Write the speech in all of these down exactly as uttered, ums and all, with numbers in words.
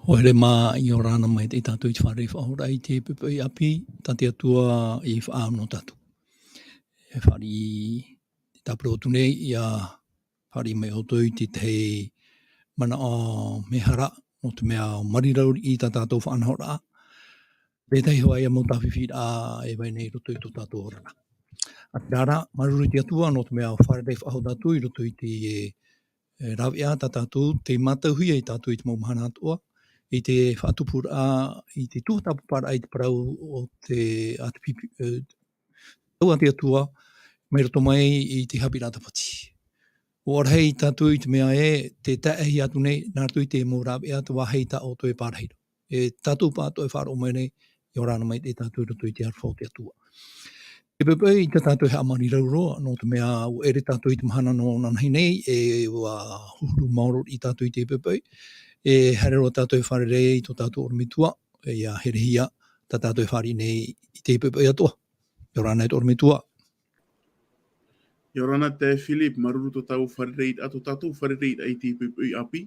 ʻOia mā, ʻia ora na maitaʻi tātou i te fārerei faʻahou i te poʻipoʻi ʻāpī, tā te Atua i faʻaau nō tātou. E fāriʻi, tāpura atu nei, ʻia fāriʻi mai ʻoutou i te tahi manaʻo mehara, nō te mea māuruuru i tā tātou faʻanahoraʻa. Tētahi hoʻi ïa mau tāfifi rā e vai nei i roto i tō tātou oraraʻa. ʻA terā rā, māuruuru i te Atua, nō te mea fārerei faʻahou tātou i roto i te, e, e, rāveʻa tā tātou, tei mātauhia ia tātou i te mau mahana atoʻa, i te faʻatupuraʻa, i te tuatāpaparaʻa i te parau o te, a te pipi, e, tau a te Atua, mai roto mai i te haʻapiʻiraʻa tāpati. ʻUa rahi tātou i te mea ē, tē taeʻahi atu nei, nā roto i te mau rāveʻa, te vāhi tā ʻoutou e pārahi ra. E tātou pāʻatoʻa e faʻaroʻo mai nei, ʻia ora na maitaʻi tātou i roto i te aroha o te Atua. Te poʻipoʻi i tā tātou e haʻamāuruuru roa, nō te mea ʻua ʻere tātou i te mahana nō inanahi nei, e ʻua huru maoro i tātou i te poʻipoʻi, e haere roa tātou e fārerei i tō tātou ʻorometua, e ʻia herehia, tā tātou e fāriʻi nei i te poʻipoʻi atoʻa. ʻIa ora na e tō ʻorometua. ʻIa ora na Taeaʻe Philip, māuruuru tō tātou fārereiraʻa, tō tātou fārereiraʻa i te poʻipoʻi ʻāpī.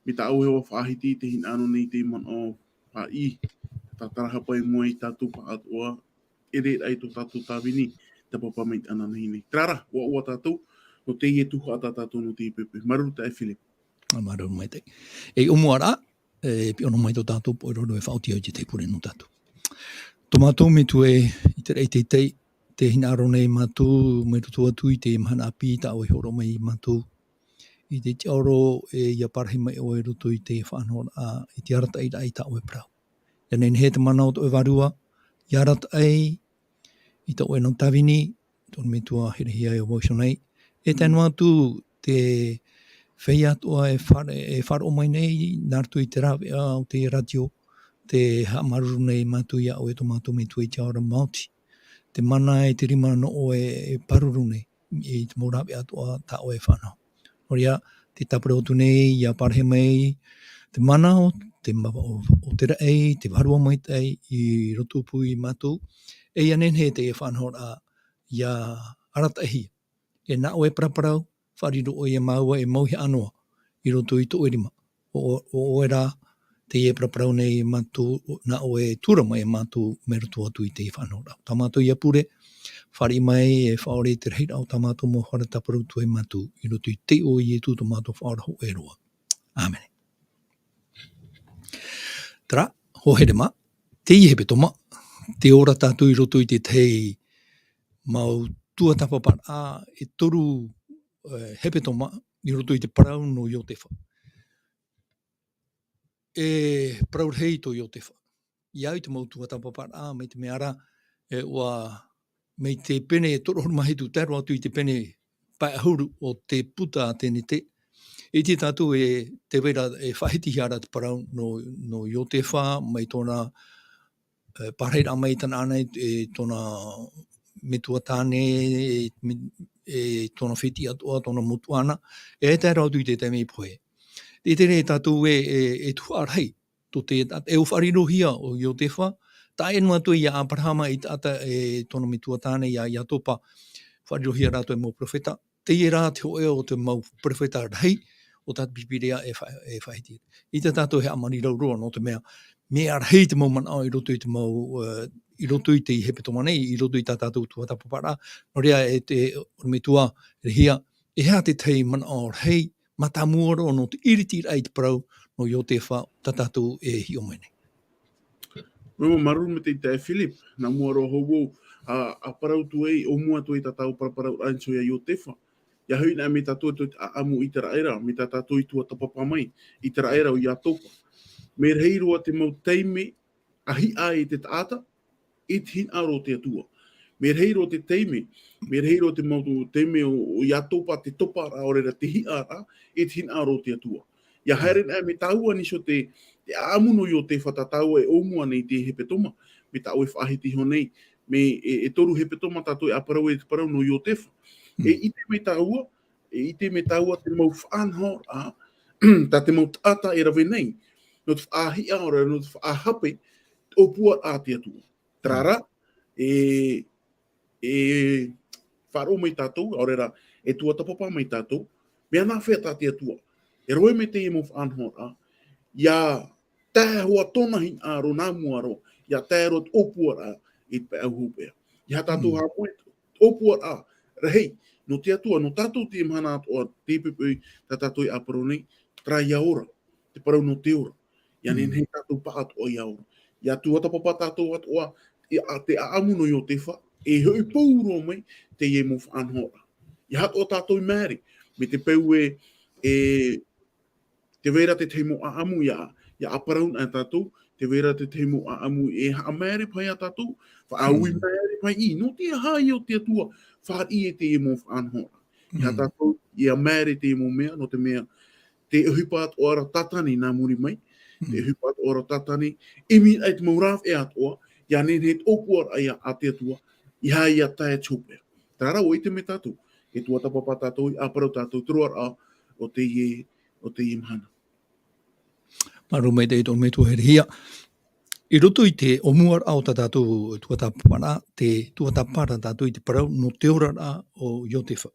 Mai tā ʻoe ʻua faʻahiti i te hinaʻaro nei te manaʻo faʻaʻī, tātarahapa i mua i tātou pāʻatoʻa, ʻere rā i tō tātou tāvini, tāpapa mai i te inanahi nei. Terā rā, ʻoaʻoa tātou, nō teie tuhaʻa tā tātou nō te poʻipoʻi. Māuruuru Taeaʻe Philip. Māuruuru maitaʻi. E ʻōmuaraʻa, e piʻo noa mai tō tātou poʻi roa e faʻaoti ai te tahi pure nō tātou. Tō mātou Metua e, i te raʻi teitei, tē hinaʻaro nei mātou, mai roto atu i te mahana ʻāpī, tā ʻoe i hōroʻa mai ia mātou. I te tiʻaoro, e, ʻia parahi mai ʻoe i roto i te faʻanahoraʻa, i te arataʻiraʻa i tā ʻoe parau. ʻIa nehenehe te mana o tō ʻoe Vārua, ʻia arataʻi, i tā ʻoe nau tāvini, tō Metua herehia e vau iho nei. E tae noa atu te feiā atoʻa e fare-, e faʻaroʻo mai nei, nā roto i te rāveʻa o te rātio, tē haʻamāuruuru nei mātou ia ʻoe tō mātou Metua i te ao ra maoti. Te mana e te rima nō ʻoe e pāruru nei, i te mau rāveʻa atoʻa tā ʻoe e faʻanaho. Nō reira, tē tāpura atu nei, ʻia parahi mai te mana o te ma-, o, o te raʻi, te Vārua Maitaʻi, i roto pū ia mātou, e ʻia nehenehe teie faʻanahoraʻa, ʻia arataʻihia. E nā ʻoe e paraparau, faʻariro ʻoe ia māua e mauhaʻa noa, i roto i tō ʻoe rima. ʻO, ʻo, ʻo ʻoe rā, teie e paraparau nei ia mātou, nā ʻoe e tuʻu ra mai ia mātou, mai roto atu i teie faʻanahoraʻa. Tā mātou ïa pure, fāriʻi mai e faʻaʻore i te rahiraʻa o tā mātou mau Fatu Tāpura Atua ia mātou, i roto i te iʻoa o Ietu tō mātou Faʻaora hōʻē roa. ʻĀmene. Terā, hoa here mā, teie hepetoma, tē ora tātou i roto i te tahi mau tuatāpaparaʻa e toru, e, hepetoma i roto i te parau nō Iotefa. E parau rahi tō Iotefa. ʻIa au i te mau tuatāpaparaʻa, mai te mea ra, e, ʻua, mai te pene e toru ʻahuru mā hitu tae roa atu i te pene pae ʻahuru o te puta a Tenete. E ʻite tātou e, tē vai ra, e faʻahitihia ra te parau nō, nō Iotefa, mai tōna, e, pārahiraʻa mai i Tanaana, e, tōna metua tāne, e, me-, e, tōna fētiʻi atoʻa, tōna motuʻa na, e tae roa atu i te taime i pohe. Tē ʻite nei tātou e, e, e tuhaʻa rahi, tō te, e ʻua faʻarirohia ʻo Iotefa, tae noa atu ia Aperahama i te taʻata e tōna metua tāne ia, ia Iakoba, faʻarirohia rātou e mau perofeta, teie rā te hōʻē o te mau perofeta rahi, o tā te Pīpīria e fa-, e faʻahiti. ʻIte tātou e haʻamāuruuru roa nō te mea, mea rahi te mau manaʻo i roto i te mau, e, i roto i te hepetoma nei, i roto i tā tātou tuatāpaparaʻa, nō reira e te, ʻorometua, e hia, e aha te tahi manaʻo rahi, mātāmua roa nō te ʻiritiraʻa i te parau nō Iotefa tā tātou e hiʻo mai nei. Māuruuru maitaʻi Taeaʻe Philip, nā mua roa hoʻi vau, a, a parau atu ai, ʻōmua atu ai tā tātou paraparauraʻa i niʻa iho ia Iotefa. ʻIa hoʻi na mai tātou i te ʻāʻamu ʻĪteraʻera, mai tā tātou i tuatāpapa mai, ʻĪteraʻera ʻo Iakoba. Mea rahi roa te mau taime, ʻa hiʻa ai te taʻata, i te hinaʻaro o te Atua. Mea rahi roa te taime, mea rahi roa te mau taime o, o Iakoba te topa ra, ʻaore rā te hiʻa ra, i te hinaʻaro o te Atua. ʻIa haere na mai tāua i niʻa iho te, te ʻāʻamu nō Iotefa tā tāua e ʻōmua nei te hepetoma, mai tā ʻoe e faʻahiti iho nei, mai e, e toru hepetoma tātou e ʻāparau ai te parau nō Iotefa. Mm. E ʻite mai tāua, e ʻite mai tāua te mau faʻanahoraʻa, tā te mau taʻata e rave nei, nō te faʻahiʻa ʻaore, nō te faʻahape, ʻōpuaraʻa a te Atua. Terā rā, e, e faʻaroʻo mai tātou, ʻaore rā, e tuatāpapa mai tātou, mea nāfea tā te Atua. E rave mai teie mau faʻanahoraʻa, ʻia, tae roa tōna hinaʻaro nā mua roa, ʻia tae roa te ʻōpuaraʻa i te pae ʻauhupea. ʻEiaha tātou Mm. haʻamoʻe, ʻōpuaraʻa rahi, nō te Atua, nō tātou te mahana atoʻa, te poʻipoʻi tā tātou e ʻāparau nei, terā ʻia ora, te parau nō te ora. ʻIa Mm. nehenehe tātou pāʻatoʻa ʻia ora. ʻIa tuatāpapa tātou atoʻa, ʻia, te ʻāʻamu nō Iotefa, e hoʻi pauroa mai teie mau faʻanahoraʻa. ʻEiaha atoʻa tātou i maere, mai te peu ē, e, tē vai ra te tahi mau ʻāʻamu ʻia, ʻia ʻāparau na tātou, tē vai ra te tahi mau ʻāʻamu e haʻamaere paʻi ia tātou, faʻaui Mm. maere paʻi, nō te aha ïa o te Atua, fāriʻi e teie mau faʻanahoraʻa. ʻEiaha Mm. tātou, ʻia maere teie mau mea, nō te mea, te ʻohipa atoʻa ra Tātane nā muri mai, te Mm. ʻohipa atoʻa ra Tātane, ʻimi ai te mau rāveʻa atoʻa, ʻia nehenehe te ʻōpuaraʻa ia a te Atua, ʻeiaha ʻia tae te hōpea. Terā rā, ʻua ʻite mai tātou, e tuatāpapa tātou, ʻia ʻāparau tātou, te roaraʻa o teie, o teie mahana. Māuruuru maitaʻi tō ʻorometua Herehia. I roto i te ʻōmuaraʻa o tā tātou tuatāpaparaʻa, te tuatāpapa ra tātou i te parau nō te oraraʻa o Iotefa.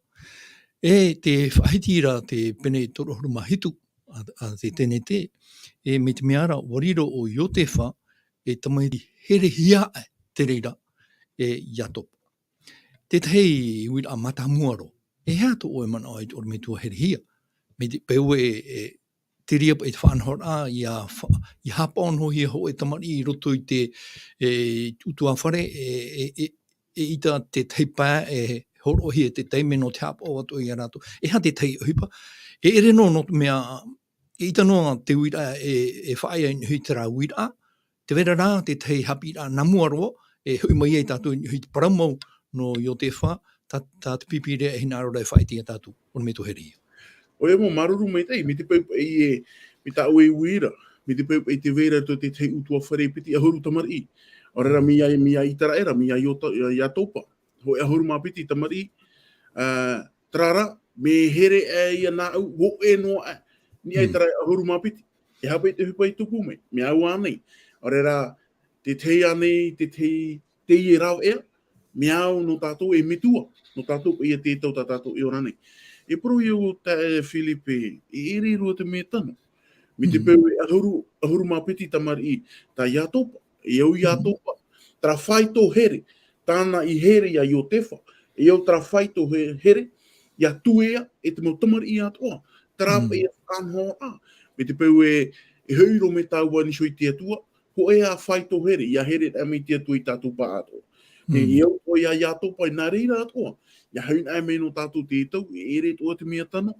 E tē faʻahiti ra te pene toru ʻahuru mā hitu a, a te Tenete, e mai te mea ra, ʻua riro ʻo Iotefa, e tamaiti herehia aʻe te reira, e Iakoba. Te tahi uiraʻa mātāmua roa. E aha tō ʻoe manaʻo ai tō ʻorometua Herehia? Mai te peu ē, e, te reira paʻi te faʻanahoraʻa, ʻia fa-, ʻia haʻapaʻo noa hia hōʻē tamariʻi i roto i te, e, ʻutuāfare, e, e, e, eʻita te tahi pae, e hōroʻahia te taime nō te haʻapaʻo atu ia rātou. E aha te tahi ʻohipa? E ʻere noa nō te mea, eʻita noa te uiraʻa e, e faʻaea i niʻa i terā uiraʻa, tē vai ra rā te tahi haʻapiʻiraʻa nā mua roa, e hoʻi mai ai tātou i niʻa i te parau mau nō Iotefa, tā, tā te Pīpīria e hinaʻaro ra e faʻaʻite ia tātou, ʻorometua Herehia. ʻOia mau, māuruuru maitaʻi, mai te peu paʻi e, mai tāʻu e ui ra, mai te peu paʻi tē vai ra tō te tahi ʻutuāfare piti ʻahuru tamariʻi. ʻAore rā, mai ia, mai ia Iteraera, mai ia Iota-, ia Iakoba. Hōʻē ʻahuru mā piti tamariʻi, ā, terā rā, mea here aʻe ia nāʻu, hōʻē noa aʻe. Niʻa i Mm. terā ʻahuru mā piti. E aha paʻi te ʻohipa i tupu mai, mea au ānei. ʻAore rā, te tahi ānei, te tahi, teie rāveʻa, mea au nō tātou e metua, nō tātou paʻi ia te tau tā tātou e ora nei. E parau ia ʻo taeaʻe Filipe, e ʻere roa te mea tano. Mai te Mm. peu e ʻahuru, ʻahuru mā piti tamariʻi tā Iakoba, e au Mm. Iakoba, terā faito here, tāna i here ia Iotefa, e au terā faito he-, here, ʻia tuea e te mau tamariʻi atoʻa, terā Mm. paʻi ia faʻanahoraʻa. Mai te peu e, e hoʻi roa mai tāua nīsio i te Atua, hōʻē ā faito here, ʻia here aʻe mai te Atua ia tātou pāʻatoʻa. E, Mm. e au atoʻa ia Iakoba, nā reira atoʻa, ʻia hoʻi aʻe mai nō tātou te tau, e ʻere atoʻa te mea tano,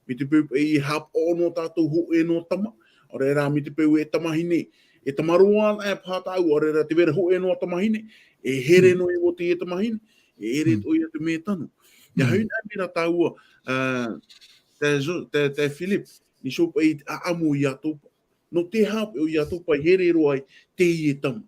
mai te peu paʻi e haʻapaʻo noa tātou hōʻē noa tama, ʻaore rā mai te peu e tamahine, e tamaroa aʻe paha tāua, ʻaore rā tē vai ra hōʻē noa tamahine, e here Mm. noa iho ā teie tamahine, e ʻere Mm. atoʻa ia te mea tano. ʻIa Mm. hoʻi aʻe mai rā tāua, ā, taeaʻe Jo-, tae-, taeaʻe Filipe, nīsio paʻi te ʻāʻamu o Iakoba. Nō te aha paʻi ʻo Iakoba i here roa ai teie tama.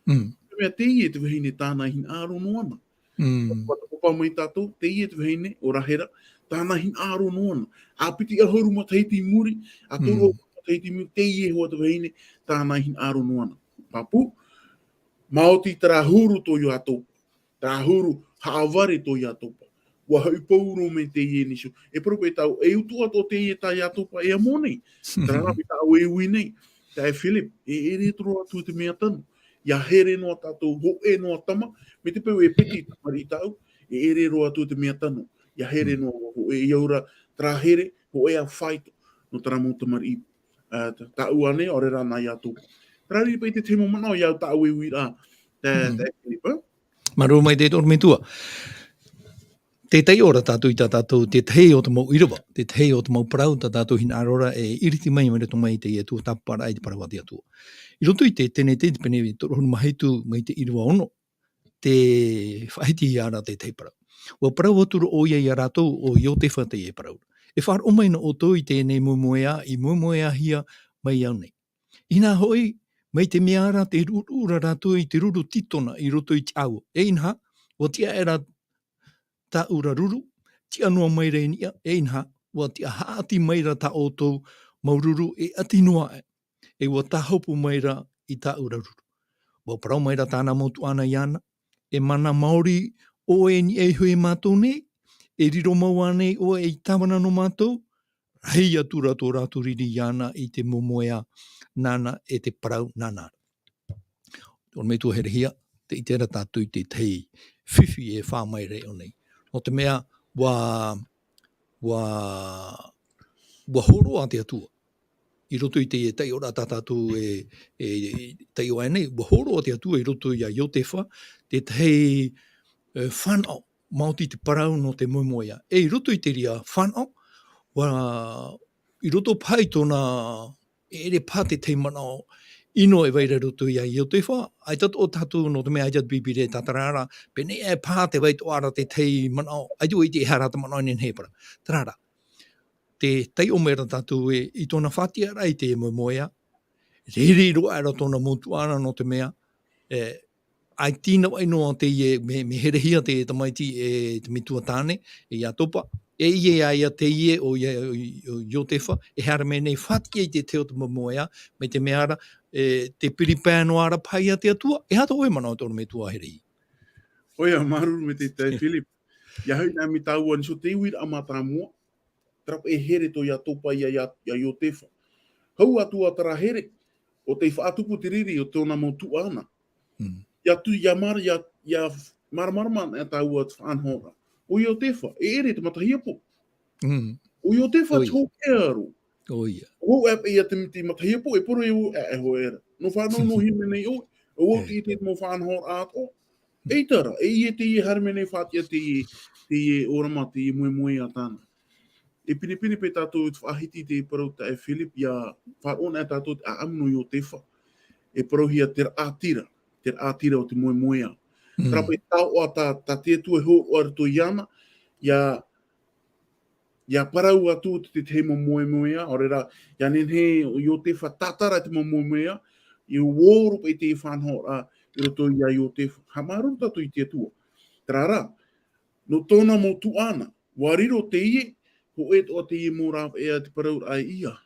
Mm. Te mea teie te vahine tāna i hinaʻaro noa na. Mm. Ua tapapa mai tātou, teie te vahine, ʻo Rahera, tāna i hinaʻaro noa na. ʻA piti ʻahuru matahiti i muri, ʻa toru Mm. ʻahuru matahiti i muri, teie hoʻi te vahine, tāna i hinaʻaro noa na. Pāpū, maoti terā huru tō Iakoba. Terā huru, haʻavare tō Iakoba. ʻUa hoʻi pauroa mai teie nīsio. E parau paʻi tāua, e utuʻa atoʻa teie tā Iakoba e amo nei. Terā rā paʻi tāʻu e ui nei. Taeaʻe Filipe, e ʻere roa atu te mea tano. ʻIa here noa tātou, hōʻē noa tama, mai te peu e piti tamariʻi tāʻu, e ʻere roa atu te mea tano. ʻIa here Mm. noa hōʻē, e au ra terā here, hōʻē ā faito, nō terā mau tamariʻi, ā, tā-, tāʻu ānei, ʻaore rā nā Iakoba. Terā rā paʻi te tahi mau manaʻo ia au tāʻu e ui ra, tae-, Mm. taeaʻe Filipe. Māuruuru maitaʻi tō ʻorometua. Tē taiʻo ra tātou i tā tātou, te tahi o te mau ʻīrava, te tahi o te mau parau tā tātou hinaʻaro ra e iriti mai mai roto mai i teie tuatāpaparaʻa i te parau a te Atua. I roto i te Tenete, te pene toru ʻahuru mā hitu mai te ʻīrava ono, tē faʻahitihia ra te tahi parau. ʻUa parau atu ra ʻoia ia rātou, ʻo Iotefa teie parau. E faʻaroʻo mai na ʻoutou i teie nei moemoeā i moemoeāhia mai au nei. Inaha hoʻi, mai te mea ra tē ruʻuruʻu ra rātou i te ruru tītona i roto i te ʻāua. E inaha, ʻua tiʻa aʻera tāʻu ra ruru, tiʻa noa mai ra i niʻa, e inaha, ʻua tiʻa haʻati mai ra tā ʻoutou mau ruru e ʻati noa aʻe, e ʻua tāhopu mai ra i tāʻu ra ruru. ʻUa parau mai ra tāna mau tuaʻana iāna, e mana maori ʻoe i niʻa iho ia mātou nei, e riro mau ānei ʻoe ei tāvana nō mātou, rahi atu ra tō rātou riri iāna i te moemoeā, nāna e te parau nāna. Tō metua herehia, te ʻite ra tātou i te tahi fifi e fā mai ra i ʻō nei. Nō te mea, ua, ua, ua hōroʻa te Atua. I roto i te taiʻoraʻa tā tātou e, e, e taiʻo ai nei, ua hōroʻa te Atua i roto ia Iotefa, te tahi, e, fānaʻo, maoti te parau nō te moemoeā. E i roto i te reira fānaʻo, ua, i roto paha i tōna, e ʻere paha te tahi manaʻo ʻino e vai ra i roto ia Iotefa, ʻaita atoʻa tātou nō te mea ʻaita te Pīpīria e tātara ra, pēnei e paha te vai atoʻa ra te tahi manaʻo, ʻaita ʻoe ʻite e aha ra te manaʻo e nehenehe e parau. Terā rā, tē taiʻo mai ra tātou ē, i tōna faʻatiʻaraʻa i te moemoeā, riri roa aʻera tōna mau tuʻāna nō te mea, e, ʻaita i navaʻi noa teie, mea, mea herehia te tamaiti e te metua tāne, e Iatopa, e ʻia, ʻia, ʻia teie ʻo ia, ʻo, ʻo Iotefa, e haere mai nei faʻatiʻa i te tahi o te moemoeā, mai te mea ra, e, tē piri pae noa ra paha ia te Atua, e aha tō ʻoe manaʻo tō metua herehia? ʻOia, māuruuru maitaʻi Philip. ʻIa hoʻi nā mai tāua, nō te uiraʻa mātāmua, terā paʻi e here tō Iatopa ia, ia, ia Iotefa. Hau atu ā terā here, ʻo tei faʻatupu te riri o tōna mau tuʻāna. Mm. ʻIa tu, ʻia mara-, ʻia, ʻia māramarama ana tāua te faʻanahoraʻa. ʻO Iotefa, e ʻere te matahiapo. Mm. ʻO Iotefa te hōʻē aro. ʻOia. ʻO, e, ia te, te matahiapo, e poro e, e, e hōʻē ra. Nō fānau nō hīmene i ʻō, ʻo au te ʻite te mau faʻanahoraʻa atoʻa. ʻEita rā, e ia teie haere mai nei faʻatiʻa teie, teie ʻōrama, teie moemoeā tāna. E pinepine paʻi tātou i te faʻahiti i te parau taeaʻe Philip, ʻia faʻaroʻo ana tātou te ʻāʻamu nō Iotefa. E parauhia te raʻatira, te raʻatira o te moemoeā. Mm. Terā paʻi taoʻa tā, tā te Atua e hōroʻa i roto iāna, ʻia ʻia parau atu te, te tahi mau moemoeā, ʻaore rā, ʻia nehenehe ʻo Iotefa tātara te mau moemoeā, ʻia ō roa paʻi te faʻanahoraʻa i roto ia Iotefa. Haʻamāuruuru tātou i te Atua. Terā rā, nō tōna mau tuʻāna, ʻua riro teie, hōʻē atoʻa teie mau rāveʻa te parauraʻa ia.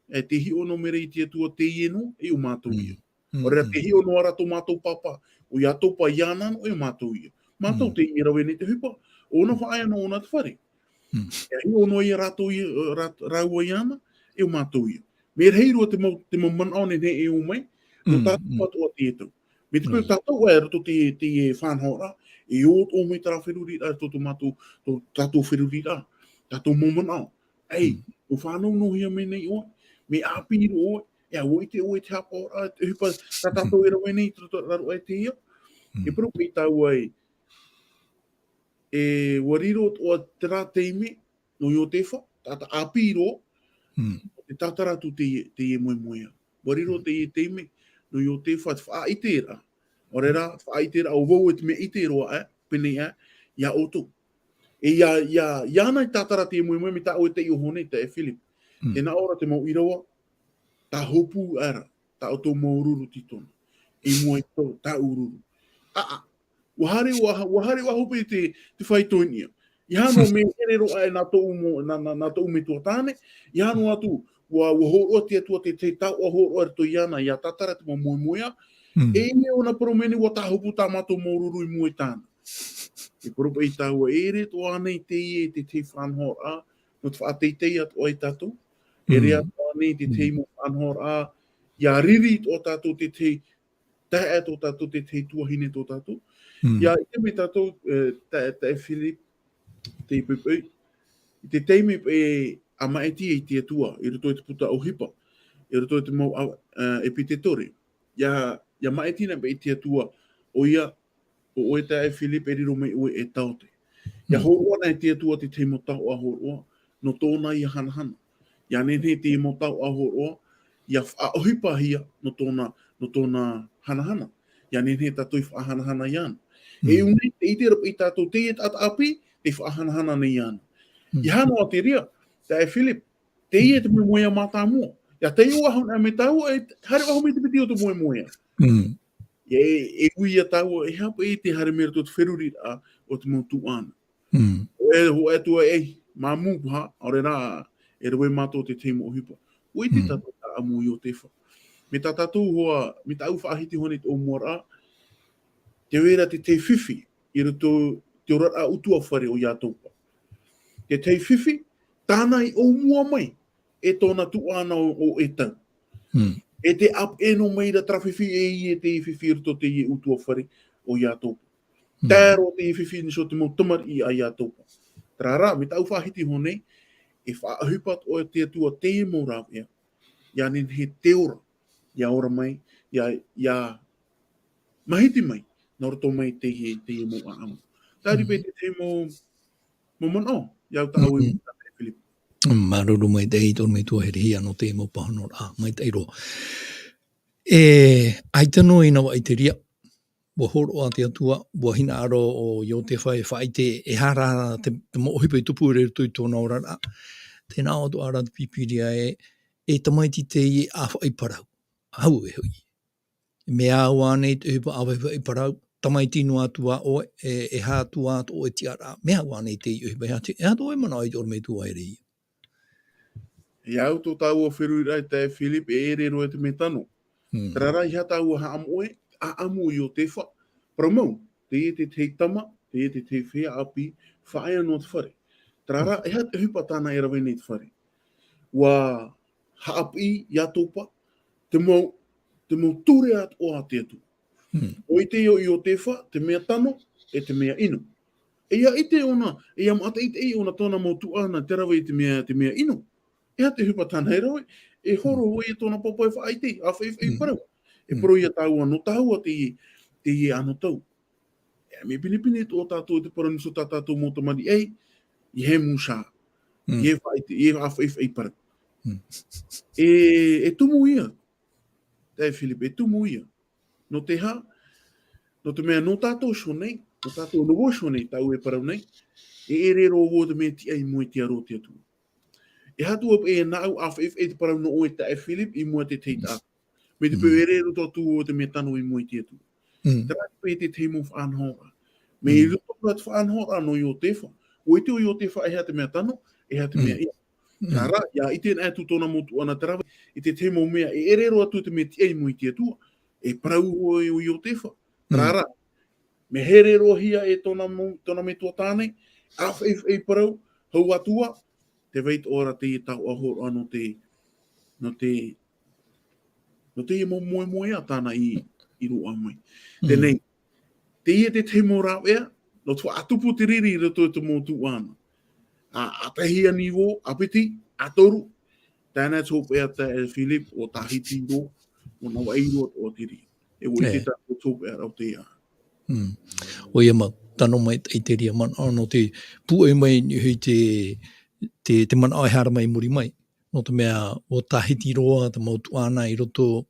E tē hiʻo noa mai ra i te Atua teie noa, e ʻo mātou ia. Mm. ʻAore rā, mm, tē hiʻo noa ra tō mātou pāpā, ʻo Iatopa iāna noa, e ʻo mātou ia. Mātou, mm, teie e rave nei te ʻohipa, ʻo ʻōna, mm, faʻaea noa ʻōna te fare. Mm. E hiʻo noa ia rātou ia, rā-, rāua iāna, e ʻo mātou ia. Mea rahi roa te mau, te mau manaʻo nehenehe e ō mai, nō, mm, tātou, mm, atoʻa teie tau. Mai te peu, mm, tātou ē, roto te, te faʻanahoraʻa, e ō atoʻa mai terā feruriraʻa, roto tō mātou, tō tātou feruriraʻa, tātou mau manaʻo. Ei, mm, ʻua fānau noa hia mai nei ʻoe, mea ʻāpī roa ʻoe, e ʻua ʻite ʻoe te haʻapaʻoraʻa, te ʻohipa tā tātou e rave nei, tō, tō raro e teie. Mm. E parau paʻi tāua ē, e, ʻua riro atoʻa terā taime, nō Iotefa, taʻata ʻāpī roa, mm, e tātara atu teie, teie moemoeā. ʻUa riro, mm, teie taime, nō Iotefa, te faʻaʻiteraʻa. ʻAore rā, te faʻaʻiteraʻa ʻo vau e te mea ʻite roa aʻe, pēnei aʻe, ia ʻoutou. E ia, ia, iāna i tātara teie moemoeā, mai tāʻu e taiʻo iho nei, taeaʻe Philip. Mm. Tē nā ʻō ra te mau ʻīrava, tāhopu aʻera, tā ʻoutou māuruuru titona. I mua i tō, tāʻu ʻuruʻuru. ʻĀ, ʻā. ʻUa haere, ʻua ha-, ʻua haere, ʻua hope te, te faitoʻi niʻa. ʻEiaha noa mea here roa aʻe nā tōʻu mo-, nā, nā, nā tōʻu metua tāne, ʻeiaha noa atu, ʻua, ʻua hōroʻa te Atua te, te taoʻa hōroʻa i roto iāna, ʻia tātara te mau moemoeā. Mm. E ʻia ʻōna parau mai nei ʻua tāhopu tā mātou māuruuru i mua i tāna. E parau paʻi tāua, e ʻere atoʻa nei teie te, te faʻanahoraʻa, nō te faʻateitei atoʻa ia tātou. E ʻere, mm, atoʻa nei te, mm, te mau faʻanahoraʻa, ʻia riri atoʻa tātou te, te taeaʻe tō tātou, te, te tuahine tō tātou. Mm. ʻIa ʻite mai tātou, e, tae-, taeaʻe Philip, te poʻipoʻi, i te taime paʻi ʻa maʻiti ai te Atua, i roto i te puta ʻohipa, i roto i te mau, a, e, ʻepitetore. ʻIa, ʻia maʻiti na paʻi te Atua, ʻoia, ʻo ʻoe taeaʻe Philip e riro mai ʻoe e taote. ʻIa, mm, hōroʻa na e te Atua te tahi mau taoʻa hōroʻa, nō tōna ia hanahana. ʻIa nehenehe te mau taoʻa hōroʻa, ʻia faʻaʻohipahia nō tōna, nō tōna hanahana. ʻIa nehenehe tātou i faʻahanahana iāna. Mm. E ʻū nei, tē ʻite ra paʻi tātou, teie taʻata ʻāpī, tē faʻahanahana nei iāna. Mm. ʻEiaha noa te reira, taeaʻe Philip, teie te moemoeā mātāmua. ʻIa taiʻo ʻahuna mai tāua, e haere ʻahu mai te piti o te moemoeā. Mm. ʻIa e, e ui ia tāua, e aha paʻi te haere mai roto te feruriraʻa o te mau tuʻāna. Mm. ʻO e, ʻo e tuaʻana, e, māmū paha, ʻaore rā, e rave mātou te tahi mau ʻohipa. ʻUa ʻite, mm, tātou ʻāʻamu Iotefa. Mai tā tātou hoʻi, mai tāʻu faʻahiti hoʻi i tōʻu mua ra, tē vai ra te tahi fifi, i roto i te oraraʻa ʻutuāfare o Iatopa. Te tahi fifi, tāna i ʻōmua mai, e tōna tuʻāna ʻo, ʻo ʻEtau. Mm. E te ʻāpeʻe noa mai ra terā fifi e ʻia te fifi i roto i teie ʻutuāfare o Iatopa. Mm. Tae roa teie fifi nā te mau tamariʻi a Iatopa. Terā rā, mai tāʻu faʻahiti iho nei, e faʻaʻohipa atoʻa te Atua teie mau rāveʻa. ʻIa nehenehe e ora, ʻia ora mai, ʻia, ʻia mahiti mai, nā roto mai teie, teie mau ʻāʻamu. Terā rā paʻi te, te mau, mau manaʻo, ʻia au tāʻu e Mm-hmm. Filipi. Māuruuru maitaʻi i tō ʻoe metua herehia nō te mau pāhonoraʻa, maitaʻi roa. E, ʻaita noa i nā vaʻa i te reira, ʻua hōroʻa te Atua, ʻua hinaʻaro ʻo Iotefa e faʻaʻite, e aha rā te, te mau ʻohipa i tupu i roto i tōna oraraʻa. Tē nā ʻō atoʻa ra te Pīpīria ē, e tamaiti teie ʻāfaʻi parau. Auē hoʻi. Mea au ānei te ʻohipa ʻāfaʻi parau, tamaiti noa atu ā ʻoe, e, e aha atu ā tō ʻoe tiʻaraʻa. Mea au ānei teie ʻohipa, e aha te, e aha tō ʻoe manaʻo i tō ʻoe metua herehia. E au tō tāua feruriraʻa e taeaʻe Filipi, e ʻere roa te mea tano. Mm. Terā rā, ʻeiaha tāua haʻamoʻe, ʻāʻamu o Iotefa, parau mau, teie te tahi tama, teie te tahi feiā ʻāpī, faʻaea noa te fare. Terā rā, Mm. e aha te ʻohipa tāna e rave nei i te fare. ʻUa haʻapiʻi Iatopa, te mau, te mau ture atoʻa a te Atua. Mm. ʻUa ʻite ʻo Iotefa, te mea tano, e te mea ʻino. E ʻia ʻite ʻōna, e ʻia maʻa te ʻite ʻōna tōna mau tuʻāna te rave i te mea, te mea ʻino. E aha te ʻohipa tāna e rave, e horo Mm. hoʻi e tōna pāpā e faʻaʻite, ʻāfaʻi, faʻaʻite Mm. parau. E Mm. parau ia tāua, nō tāua teie, teie anotau. E mea pinepine atoʻa tātou i te parau nā tā tātou mau tamariʻi, ʻia haʻamāuruuru. Mm. ʻIa faʻaʻite, ʻia ʻāfaʻi, faʻaʻite parau. Mm. E, e tumu ia. Taeaʻe Filipi, e tumu ia. Nō te aha, nō te mea nō tātou iho nei, nō tātou noa iho nei, tāʻu e parau nei, e ʻere roa vau te mea tiʻa i mua i te aro o te Atua. E aha atu ā paʻi nāʻu ʻāfaʻi, faʻaʻite parau nō ʻoe taeaʻe Filipi i mua i te tahi taʻata. Mai te peu Mm. e ʻere roa atu ā te mea tano i mua i te Atua. Mm. Terā paʻi te tahi mau faʻanahoraʻa. Mai Mm. roto i te faʻanahoraʻa nō Iotefa. ʻUa ʻite ʻo Iotefa e aha te mea tano, e aha te mea Mm. ʻino. Mm. Terā rā, ʻia ʻite anaʻe atu tōna mau tuʻāna te rave, i te tahi mau mea, e ʻere roa atu te mea tiʻa i mua i te Atua, e parau ʻo, ʻo Iotefa. Mm. Terā rā, mea here roa hia e tōna mau, tōna metua tāne, ʻāfaʻi, faʻaʻite parau, hau atu ā, tē vai atoʻa ra teie taoʻa hōroʻa nō te, nō te, nō teie mau moemoeā tāna i, i roaʻa mai. Mm. Teie nei, teie te tahi mau rāveʻa, nō te faʻatupu te riri i roto i te mau tuʻāna. A, a tahi, a nivo, a piti, a toru, tae noa atu paʻi taeaʻe Filipi, ʻua tāhiti roa, ʻua navaʻi roa atoʻa te riri. E ʻua ʻite E. tātou te hopeʻa rāveʻa. Mm. ʻOia mau, tano maitaʻi te reira manaʻo nō te pūai mai i niʻa i te, te, te manaʻo e haere mai i muri mai. Nō te mea, ʻua tāhiti roa te mau tuʻāna i roto,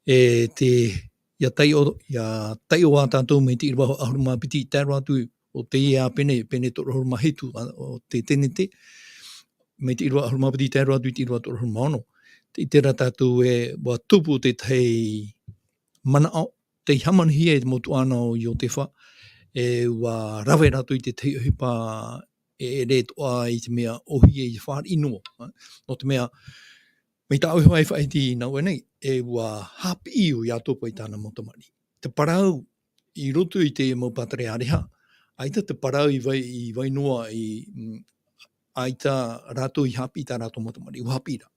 e te, ʻia taiʻo, ʻia taiʻo ā tātou mai te ʻīrava ʻahuru mā piti, tae roa atu ʻo teie ā pene, pene toru ʻahuru mā hitu, a, ʻo te Tenete, mai te ʻīrava ʻahuru mā piti, tae roa atu i te ʻīrava toru ʻahuru mā ono. Tē ʻite ra tātou ē, ʻua tupu te tahi manaʻo, tei hāmanihia e te mau tuʻāna o Iotefa, e ʻua rave rātou i te tahi ʻohipa e ʻere atoʻa i te mea ʻōhie i te fāriʻi noa. Nō te mea, mai tāʻu iho e faʻahiti nā ʻō nei, e ʻua haʻapiʻi ʻo Iatopa i tāna mau tamariʻi. Te parau i roto i te mau pātireia ʻāreha, ʻaita te parau i vai, i vai noa i, mm, ʻaita rātou i haʻapiʻi i tā rātou mau tamariʻi, ʻua haʻapiʻi rā.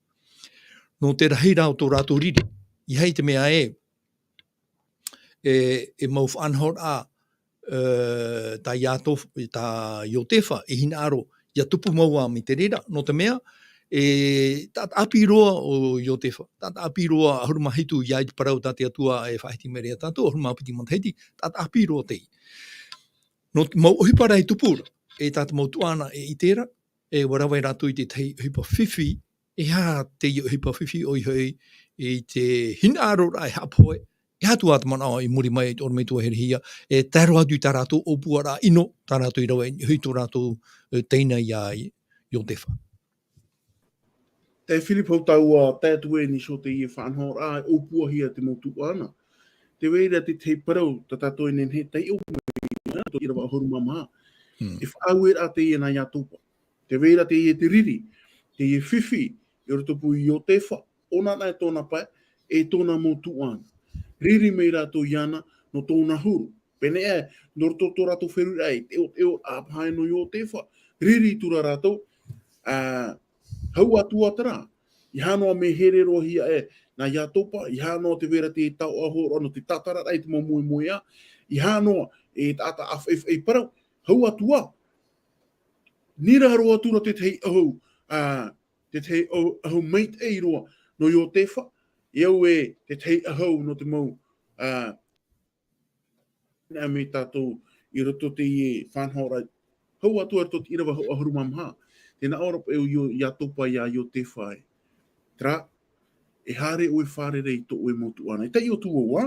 Nō te rahi rā o tō rātou riri, ʻeiaha te mea ē, e, e mau faʻanahoraʻa, e, tā Iato-, tā Iotefa, e hinaʻaro, ʻia tupu mau ā mai te reira, nō te mea, e, taʻata ʻāpī roa ʻo Iotefa, taʻata ʻāpī roa, ʻahuru mā hitu, ʻia ʻite parau tā te Atua e faʻahiti mai ra ia tātou, ʻahuru mā piti matahiti, taʻata ʻāpī roa teie. Nō te mau ʻohipa rā e tupu ra, e tā te mau tuʻāna e ʻite ra, e ʻua rave rātou i te tahi ʻohipa fifi, e aha teie ʻohipa fifi ʻoia hoʻi, i te hinaʻaroraʻa e haʻapohe, e aha atu ā te manaʻo i muri mai i tō ʻoe metua herehia, e tae roa atu i tā rātou ʻōpuaraʻa ʻino, tā rātou i rave i niʻa i tō rātou, e, teina ia Iotefa. Taeaʻe Filipi, hou tāua tae atu ē i niʻa i teie faʻanahoraʻa, e ʻōpuahia te mau tuʻāna. Tē vai ra te tahi parau, tā tātou e nehenehe e taiʻo mai, tō ʻīrava ʻahuru mā maha. Hmm. E faʻaueraʻa teie nā Iatopa. Tē vai ra teie te riri, teie fifi, i rotopū ia Iotefa, ʻōna anaʻe tōna pae, e tōna mau tuʻāna. Riri mai rātou iāna, nō tōna huru. Pēnei ē, nō roto tō rātou feruriraʻa, e teʻoteʻo, ʻāpahai nō Iotefa. Riri atu ra rātou, ā, hau atu ā terā. ʻEiaha noa mea here roa hia ē, nā Iatopa, ʻeiaha noa te vai ra te taoʻa hōroʻa nō te tātararaʻa i te mau moemoeā, ʻeiaha noa e taʻata ʻāfaʻifaʻi parau, hau atu ā. Nira roa atu ra te tahi ʻahu, ā, te tahi ʻahu, ʻahu maitaʻi roa nō Iotefa, e au e te tahi ʻahu nō te mau, ā, nā mai tātou i roto teie faʻanahoraʻa. Hau atu ra tō te ʻīrava hau ʻahuru mā maha. Tē nā ʻō ra paʻi ʻo Io-, Iatopa iā Iotefa ē. Terā, e haere ʻoe fārerei i tō ʻoe mau tuʻāna. I taiʻo atu vau, ā?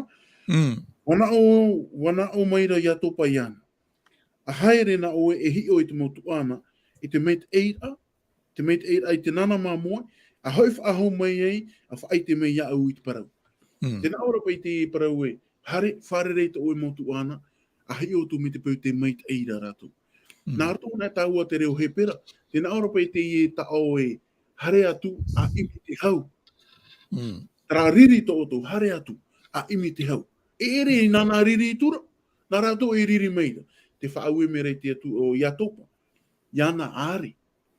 Mm. Ua nā ʻō, ua nā ʻō mai ra Iatopa iāna. ʻA haere nā ʻoe e hiʻo i te mau tuʻāna, i te maitaʻi ra, te maitaʻi ra i te nānā māmoe, ʻa hoʻi faʻahou mai ai, ʻa faʻaʻite mai iāʻu i te parau. Mm. Tē nā ʻō ra paʻi te parau ē, haere, fārerei i tō ʻoe mau tuʻāna, ʻa hiʻo atu mai te peu tē maitaʻi ra rātou. Mm. Nā roto nā tāua te reo Hepera, tē nā ʻō ra paʻi teie taʻo ē, haere atu, ʻa ʻimi te hau. Mm. Terā riri tō ʻoutou, haere atu, ʻa ʻimi te hau. E ʻere i nāna riri atu ra, nā rātou e riri mai ra. Tē faʻaue mai ra te Atua ʻo Iatopa. Iāna haere,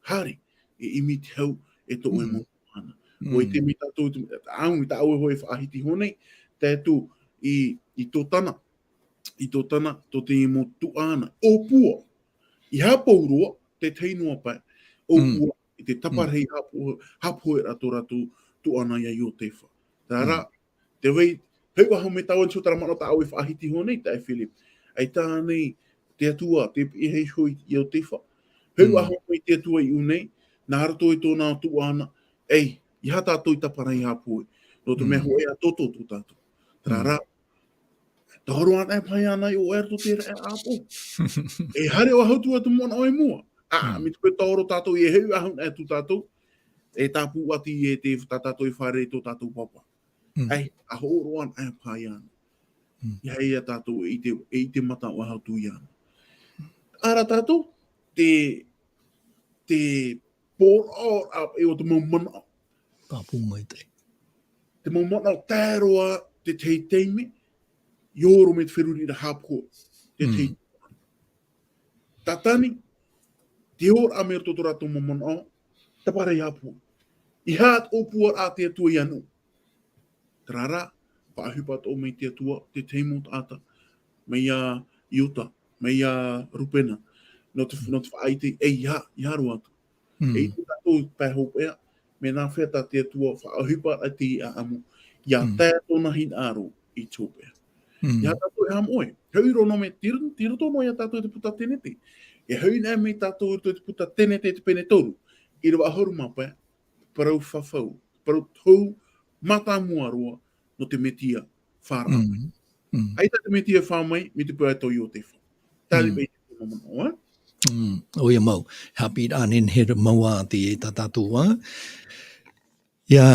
haere, e ʻimi te hau e tō ʻoe mau tuʻāna. Mm. ʻUa ʻite mai tātou, te, au, i tāʻu e hoʻi faʻahiti iho nei, tae atu i, i Totana, i Totana, tō te mau tuʻāna, ʻōpua, i haʻapou roa, te tahi noa paʻi, ʻōpua, i te taparahi haʻapou, haʻapohe ra tō rātou tuʻāna iā Iotefa. Terā rā, te vai, hau ʻahu mai tāua, nō te manaʻo tāʻu e faʻahiti iho nei, taeaʻe Philip. ʻAita ānei te Atua, tē piʻi iho i Iotefa. Hau ʻahu mai te Atua i ʻō nei, nā roto i tōna tuʻāna, ei, ʻeiaha tātou i taparahi haʻapohe. Nō te mea hōʻē atoʻa tō tātou. Terā rā, Toro ana e paʻi ana i ʻō ʻere tō te reira ʻāpō. E haere ʻo ʻahu atu atu mōna ʻoe mua. Ā, mai te peu toro tātou, e heu ʻahu atu tātou. E tāpū atu e te, tā tātou e fārerei i tō tātou papa. Ai, a hōroʻa ana e paʻi ana. Ia, ia tātou e ʻite, e ʻite mata ʻo ʻahu atu iāna. Ara tātou, te, te pōroʻa e o te mau manaʻo. Pāpū maitaʻi. Te mau manaʻo tae roa te tahi taime, i ʻō roa mai te feruriraʻa haʻapohe. Te tahi. Tātani, te ora mai roto tō rātou mau manaʻo, taparahi haʻapohe. ʻEiaha te ʻōpuaraʻa a te Atua iāna. Terā rā, faʻaʻohipa atoʻa mai te Atua, te tahi mau taʻata, mai iā Iuta, mai iā Rupena, nō te, nō te faʻaʻite, e ʻeiaha, ʻeiaha roa atu. E ʻite tātou pae hopeʻa, mea nāfea tā te Atua faʻaʻohipa ai te ʻāʻamu, ʻia tae tōna hinaʻaro i te hopeʻa. ʻEiaha tātou e haʻamoʻe, hoʻi roa noa mai, tiro, tiro tō noa iā tātou te puta Tenete. E hoʻi noa mai tātou i te puta Tenete te pene toru, ʻīrava ʻahuru mā pae, parau fafau, parau tohu mātāmua roa nō te Metia fā ra. ʻAita te Metia fā mai, mai te peu atoʻa i Iotefa. Tāʻiri paʻi te manaʻo, ā? ʻOia mau, haʻapiʻiraʻa nehenehe mau ā te tā tātou, ā? Ia,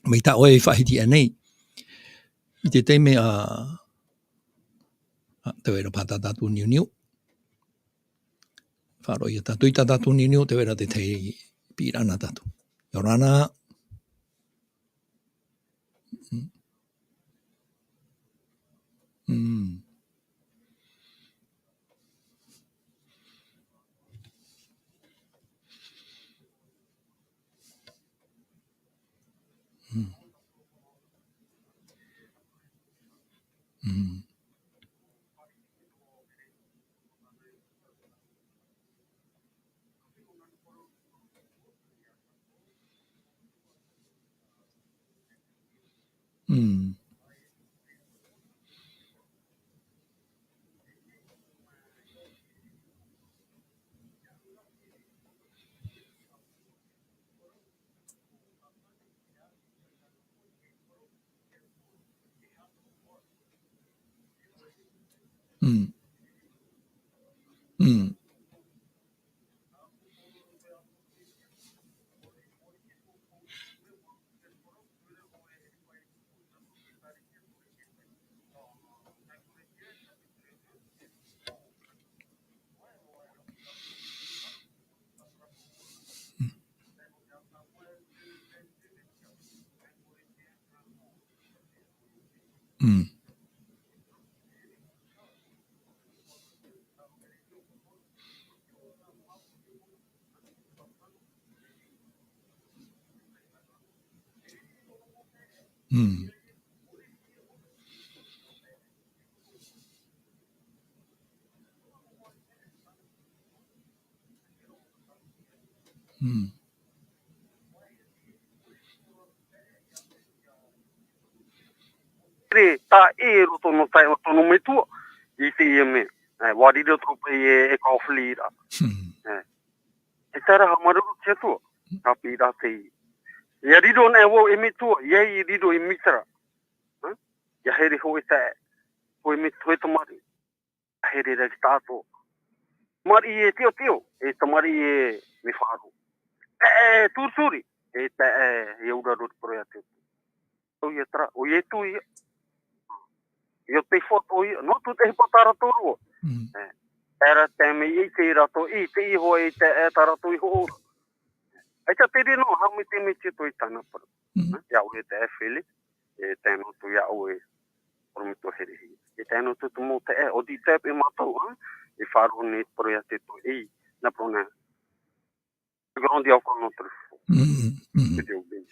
mai tā ʻoe e faʻahiti aʻe nei, i te taime a, a, tē vai ra paha tā tātou niuniu. Faʻaroʻo ia tātou i tā tātou niuniu, tē vai ra te tahi piʻiraʻa nā tātou. ʻIa ora na. Mm. Mm. Mm. Mm. Mm. Mm. Mm. Mm. Mm. Mm. Re, tā e roto nō tae o tōna metua, i teie mea. E, ʻua riro atu paʻi e, e Kofili ra. Hmm. E. E tae ra, haʻamāuruuru te Atua, ka piʻi ra te i. ʻIa riro nei vau e metua, ʻia riro e mītera. Ha? ʻIa here hōʻē taeaʻe, hōʻē me-, hōʻē tamariʻi. ʻIa here ra i te taʻatoʻa. Tamariʻi e teoteo, e tamariʻi e mea faʻaroʻo. E, e turituri, e taeaʻe e auraro i te parau a te Atua. ʻO ia terā, ʻo Ietu ia. ʻIa ʻite atu ʻoia, nō te ʻohipa tā rātou rua. Mm. E, e rā te mea i ʻite rātou, i ʻite hoʻi i te, e tā rātou i hoʻo ra. ʻAita terā noa, haʻamaitaʻi mai te Atua i tāna parau. Mm. E, ʻia ʻoe te e Filipi, e tae noa atu ia ʻoe, ʻorometua herehia. E tae noa atu te mau taeaʻe, ʻo te taeaʻe e mātou, ha? E faʻaroʻo nei te parau a te Atua, e, nā parau nā. Grandi au kono tru. Mm, mm. Te teo bini.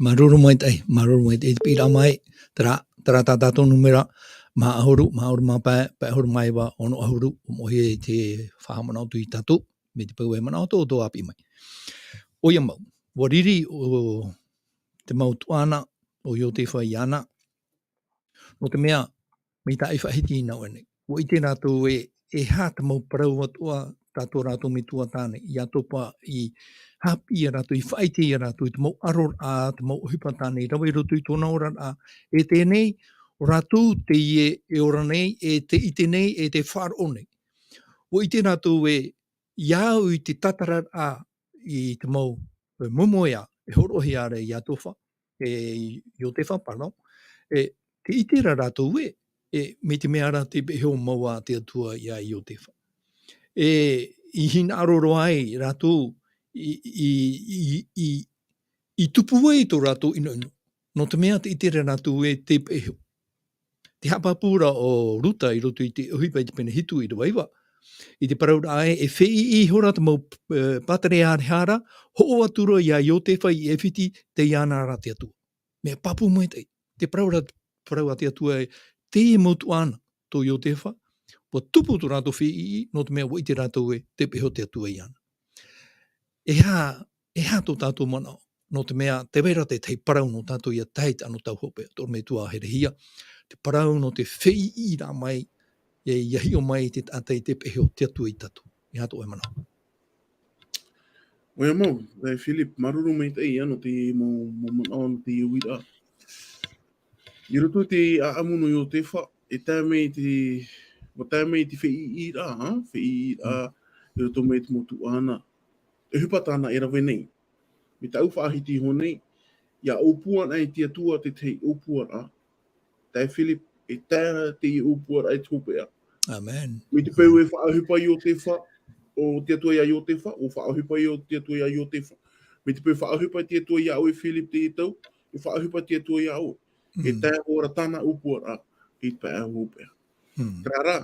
Māuruuru maitaʻi, māuruuru maitaʻi, te piʻiraʻa mai, terā, terā tā tātou nūmera, maha ʻahuru, maha ʻahuru mā pae, pae ʻahuru mā iva, ono ʻahuru, ʻo moʻe te faʻahaʻamanaʻo atu ia tātou, mai te peu e manaʻo atoʻa ʻoutou ʻa piʻi mai. ʻOia mau, ʻua riri ʻo te mau tuʻāna, ʻo Iotefa iāna, nō te mea, mai tā ʻoe i faʻahiti i nā ʻoe nei. ʻUa ʻite rātou ē, e aha te mau parau atoʻa tā tō rātou metua tāne, ʻia topa i haʻapiʻi ia rātou, i faʻaʻite ia rātou i te mau ʻaroraʻa, te mau ʻohipa tāne i rave i roto i tōna oraraʻa, e teie nei, ʻo rātou teie e ora nei, e tē ʻite nei, e tē faʻaroʻo nei. ʻUa ʻite rātou ē, ʻia au i te tātararaʻa i te mau, e, moemoeā, e hōroʻahia ra e Iotefa, e Iotefa, pardon, e, tē ʻite ra rātou ē, e, mai te mea ra tē peʻe iho mau ā te Atua ia Iotefa. E, i hinaʻaro roa ai rātou i, i, i, i, i tupu ai tō rātou ʻinoʻino. Nō te mea tē ʻite ra rātou ē tē peʻe iho. Te haʻapāpū ra ʻo Ruta i roto i te ʻohipa i te pene hitu ʻīrava iva. I te parauraʻa ē, e fēʻiʻi ihora te mau, e, pātereareha ra, hoʻo atu ra ia Iotefa i ʻAifiti, tei iāna ra te Atua. Mea pāpū maitaʻi. Te parau ra, parau a te Atua ē, teie mau tuʻāna, tō Iotefa, ʻua tupu tō rātou fēʻiʻi, nō te mea ʻua ʻite rātou ē, tē peʻe iho te Atua iāna. E aha, e aha tō tātou manaʻo, nō te mea, tē vai ra te tahi parau nō tātou ʻia tae i te anotau hopeʻa, tō ʻorometua herehia, te parau nō te fēʻiʻiraʻa mai, e, ʻia hiʻo mai te taʻata ē tē peʻe iho te Atua ia tātou. E aha tō ʻoe manaʻo? ʻOia mau, e Filipi, māuruuru maitaʻi ia nō te mau, mau manaʻo nō te uiraʻa. I roto i te ʻāʻamu nō Iotefa, e tae mai te, ʻua tae mai te fēʻiʻiraʻa, ha? Fēʻiʻiraʻa, Mm. i roto mai te mau tuʻāna. E ʻohipa tāna e rave nei. Mai tāʻu faʻahiti iho nei, ʻia ʻōpua anaʻe te Atua te tahi ʻōpuaraʻa. Taeaʻe Filipi, e tae teie ʻōpuaraʻa i te hopeʻa. Amen. Mai te peu e faʻaʻohipa Iotefa, ʻo te Atua ia Iotefa, ʻua faʻaʻohipa ʻo te Atua ia Iotefa. Mai te peu e faʻaʻohipa te Atua ia ʻoe Filipi teie tau, ʻua faʻaʻohipa te Atua ia ʻoe. E Mm. tae hoʻi ra tāna ʻōpuaraʻa i te pae hopeʻa. Mm. Terā rā,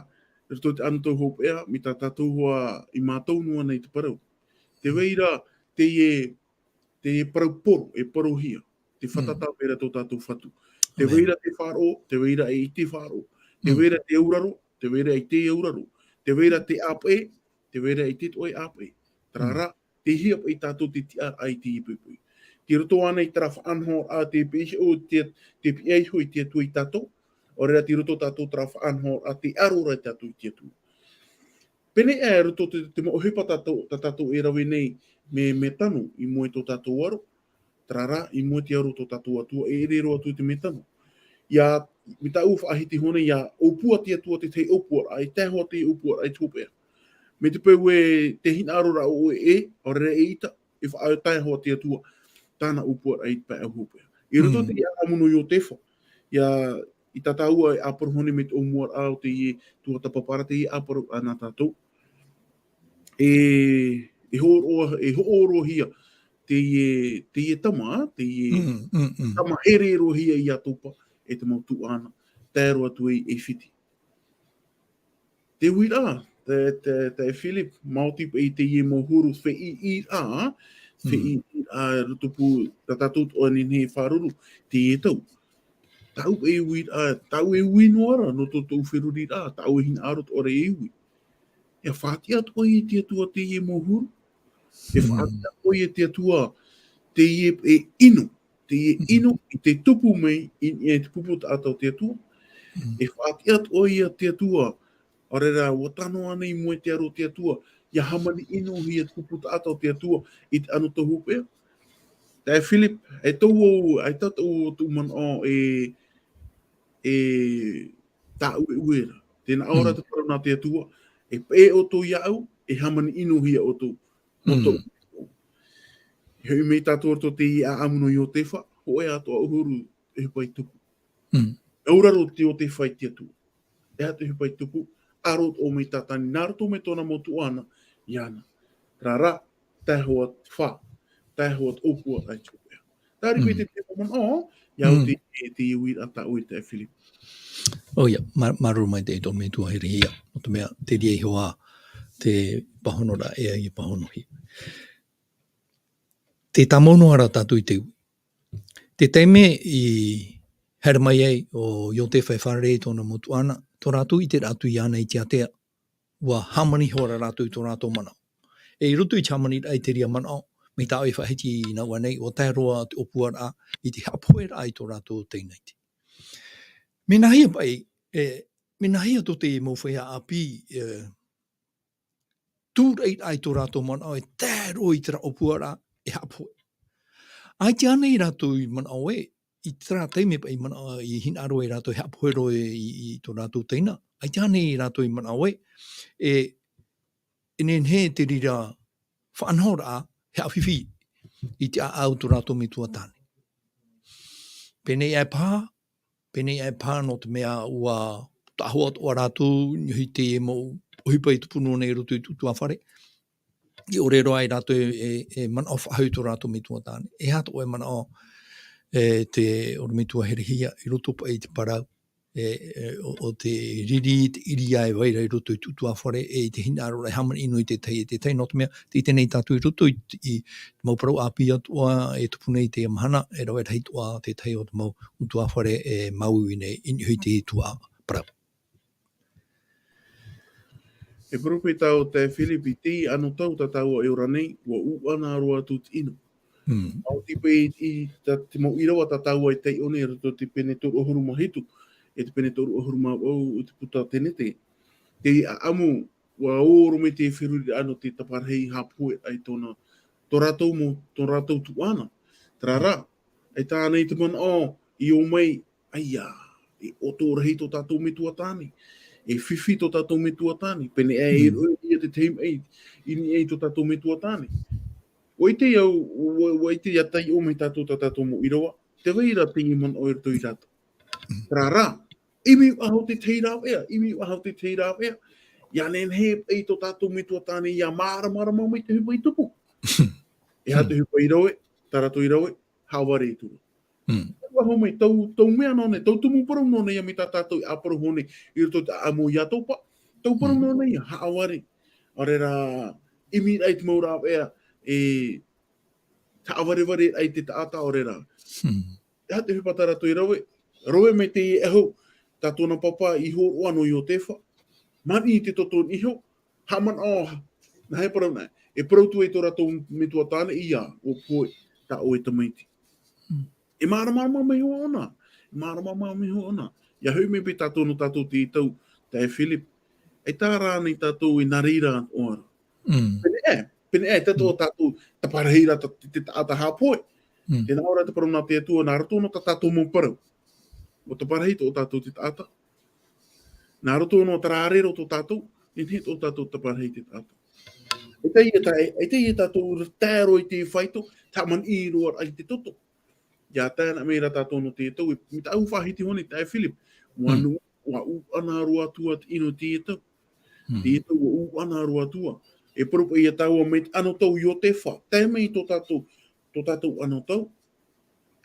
i roto i te anotau hopeʻa, mai tā tātou hoʻi i mātau noa nei te parau. Tē Mm. vai ra teie, teie parau poro, e porohia, te Mm. fātata mai ra tō tātou Fatu. Tē Amen. vai ra te faʻaroʻo, tē vai ra e ʻaita e faʻaroʻo. Tē Mm. vai ra te auraro, tē vai ra e ʻaita e auraro. Tē vai ra te ʻāpeʻe, tē vai ra e ʻaita atoʻa e ʻāpeʻe. Terā Mm. rā, tei hea paʻi tātou te tiʻaraʻa i teie poʻipoʻi. Tei roto ānei terā faʻanahoraʻa, tē peʻe iho te, tē peʻe iho i te Atua ia tātou, ʻaore rā tei roto tātou terā faʻanahoraʻa, tē aro ra tātou i te Atua. Pēnei aʻe i roto te, te mau ʻohipa tātou, tā tātou e rave nei, mea, mea tano, i mua i tō tātou aro, terā rā, i mua i te aro o tō tātou Atua, e ʻere roa atu i te mea tano. ʻIa, mai tāʻu faʻahiti iho nei, ʻia ʻōpua te Atua te tahi ʻōpuaraʻa, e tae hoʻi te ʻōpuaraʻa i te hopeʻa. Mai te peu ē tē hinaʻaro ra ʻoe ē, ʻaore rā e ʻaita, e faʻatae hoʻi te Atua, tāna ʻōpuaraʻa i te pae hopeʻa. I roto Mm. i te ʻāʻamu nō Iotefa, ʻia, i tā tāua e ʻāparauraʻa nei mai te ʻōmuaraʻa o teie tuatāpaparaʻa, teie ʻāparauraʻa nā tātou. E, e hōroʻa, e hōroʻahia teie, teie tama, teie Mm, mm, mm. tama here roa hia ia Iotefa, e te mau tuʻāna, tae roa atu i ʻAifiti. Te uiraʻa, te, te, te Filipi, maoti paʻi teie mau huru fēʻiʻiraʻa, Mm. fēʻiʻiraʻa, roto pū, tā tātou atoʻa e nehenehe e faʻaruru, teie tau. tāʻu e ui, ā, tāʻu e ui noa ra, nō tō tōʻu feruriraʻa, tāʻu e hinaʻaro atoʻa ra e ui. E faʻatiʻa atoʻa ia te Atua teie mau huru. E faʻatiʻa atoʻa ia te Atua teie e ʻino, teie ʻino i te tupu mai i, i te pupu taʻata o te Atua. E faʻatiʻa atoʻa ia te Atua, ʻaore rā, ʻua tano ānei i mua i te aro o te Atua, ʻia hāmani ʻino hia te pupu taʻata o te Atua i te anotau hopeʻa. Taeaʻe Philip, e tau au, e tau au tōʻu manaʻo e, e tāʻueʻue ra. Tē nā ʻō ra te parau nā te Atua, e peʻe ʻoutou iāʻu, e hāmani ʻino hia ʻoutou. Nō tōʻu. E hoʻi mai tātou roto i te ʻāʻamu nō Iotefa, hōʻē atoʻa ʻahuru ʻohipa i tupu. E auraro te Iotefa i te Atua. E aha te ʻohipa i tupu, aro atoʻa mai Tātani, nā roto mai tōna mau tuʻāna, iāna. Terā rā, tae hoʻi te fā, tae hoʻi te ʻōpua, ʻaita hopeʻa. Terā rā paʻi te, te manaʻo, ʻia au te, te, te uiraʻa tāʻu e taeaʻe Philip. ʻOia, mā-, māuruuru maitaʻi tō te metua herehia. Nō te mea, terā iho ā te pāhonoraʻa e ai e pāhonohia. Tē tāmau noa ra tātou i te ui. Te taime i haere mai ai ʻo Iotefa e fārerei i tōna mau tuʻāna, tō rātou ʻiteraʻa atu iāna i te ātea, ʻua hāmani ihora rātou i tō rātou manaʻo. E i roto i te hāmaniraʻa i terā manaʻo, mai tā ʻoe i faʻahiti i nā ʻua nei, ʻua tae roa te ʻōpuaraʻa i te haʻapoheraʻa i tō rātou teinaiti. Mea nāhea paʻi, e, mea nāhea tō te mau feiā ʻāpī, e, tūraʻiraʻa i tō rātou manaʻo e tae roa i terā ʻōpuaraʻa e haʻapohe. ʻAita ānei rātou i manaʻo ē, i terā taime paʻi manaʻo, i hinaʻaro ai rātou e haʻapohe roa i, i tō rātou teina. ʻAita ānei rātou i manaʻo ē, e, e nehenehe te reira faʻanahoraʻa e haʻafifi i te ʻāʻau tō rātou metua tāne. Pēnei aʻe paha, pēnei aʻe paha nō te mea ʻua taʻahoa atoʻa rātou, i niʻa i te mau ʻohipa i tupu noa nei i roto i te ʻutuāfare. I ʻore roa ai rātou e, e, e manaʻo faʻahou i tō rātou metua tāne. E aha tō ʻoe manaʻo, e, te ʻorometua herehia, i roto paʻi i te parau, e, e, ʻo, ʻo te riri, te ʻiriā e vai ra i roto i te ʻutuāfare, e i te hinaʻaro e hāmani ʻino i te tahi e te tahi, nō te mea, tē ʻite nei tātou i roto i, i te mau parau ʻāpī atoʻa e tupu nei i teie mahana, e rave rahi atoʻa te tahi o te mau ʻutuāfare e māuiui nei i niʻa i te tuaʻa parau. E parau paʻi tāua taeaʻe Philip, i teie anotau tā tāua e ora nei, ʻua ʻūʻana roa atu te ʻino. ʻAore paʻi i tā te mau ʻīrava tā tāua e taiʻo nei i roto i te pene toru ʻahuru mā hitu, e te pene toru ʻahuru mā vaʻu i te puta Tenete. Te ʻāʻamu, ʻua ō roa mai te feruriraʻa nō te taparahi haʻapohe ai tōna, tō rātou mau, tō rātou tuʻāna. Terā rā, ʻaita ānei te manaʻo i ō mai, ʻaia, e ʻoto rahi tō tātou metua tāne, e fifi tō tātou metua tāne, pēnei aʻe e roʻo ia te tahi maʻi i niʻa i tō tātou metua tāne. ʻUa ʻite au, ʻua, ʻua ʻite ʻia taiʻo mai tātou tā tātou mau ʻīrava, tē vai ra teie manaʻo i roto ia rātou. Terā rā, ʻimi faʻahou te tahi rāveʻa, ʻimi faʻahou te tahi rāveʻa, ʻia nehenehe paʻi tō tātou metua tāne ʻia māramarama mai te ʻohipa i tupu. E aha te ʻohipa i rave, tā rātou i rave, haʻavare i tua. Tau faʻahou mai, tau, tau mea noa nei, tau tumu parau noa nei, ʻia mai tā tātou e ʻāparau hoʻi nei, i roto i te ʻāʻamu ia Topa, tau parau noa nei, haʻavare. ʻAore rā, ʻimiraʻa i te mau rāveʻa, e, haʻavarevare ai te taʻata, ʻaore rā. E aha te ʻohipa tā rātou i rave, rave mai teie ʻahu, tā tōna pāpā i hōroʻa nō Iotefa, maʻi i te toto iho, haʻamanaʻo, nā hea parau nei, e parau atu ai tō rātou metua tāne, ʻia, ʻua pohe tā ʻoe tamaiti. E māramarama mai hoʻi ʻōna, e māramarama mai hoʻi ʻōna. ʻIa hoʻi mai paʻi tātou nō tātou te tau, taeaʻe Philip, ʻaita rānei tātou i nā reira atoʻa ra. Pēnei aʻe, pēnei aʻe, tātou, tātou, taparahi ra tā te, te taʻata haʻapohe. Tē nā ʻō ra te parau nā te Atua, nā roto noa tā tātou mau parau. ʻUa taparahi tō tātou te taʻata. Nā roto noa terā reo tō tātou, e nehenehe tō tātou taparahi te taʻata. ʻAita ia tā, ʻaita ia tātou tae roa i te faito, haʻamanaʻo roa i te toto. ʻIa tae ana mai ra tātou nō te tau, e, mai tāʻu faʻahiti hoʻi nei taeaʻe Philip, ʻua nō, ʻua ʻūʻana roa atu ā te ʻino i te tau. Te tau ʻua ʻūʻana roa atu ā. E parau paʻi ia tāua mai te anotau Iotefa, tae mai i tō tātou, tō tātou anotau.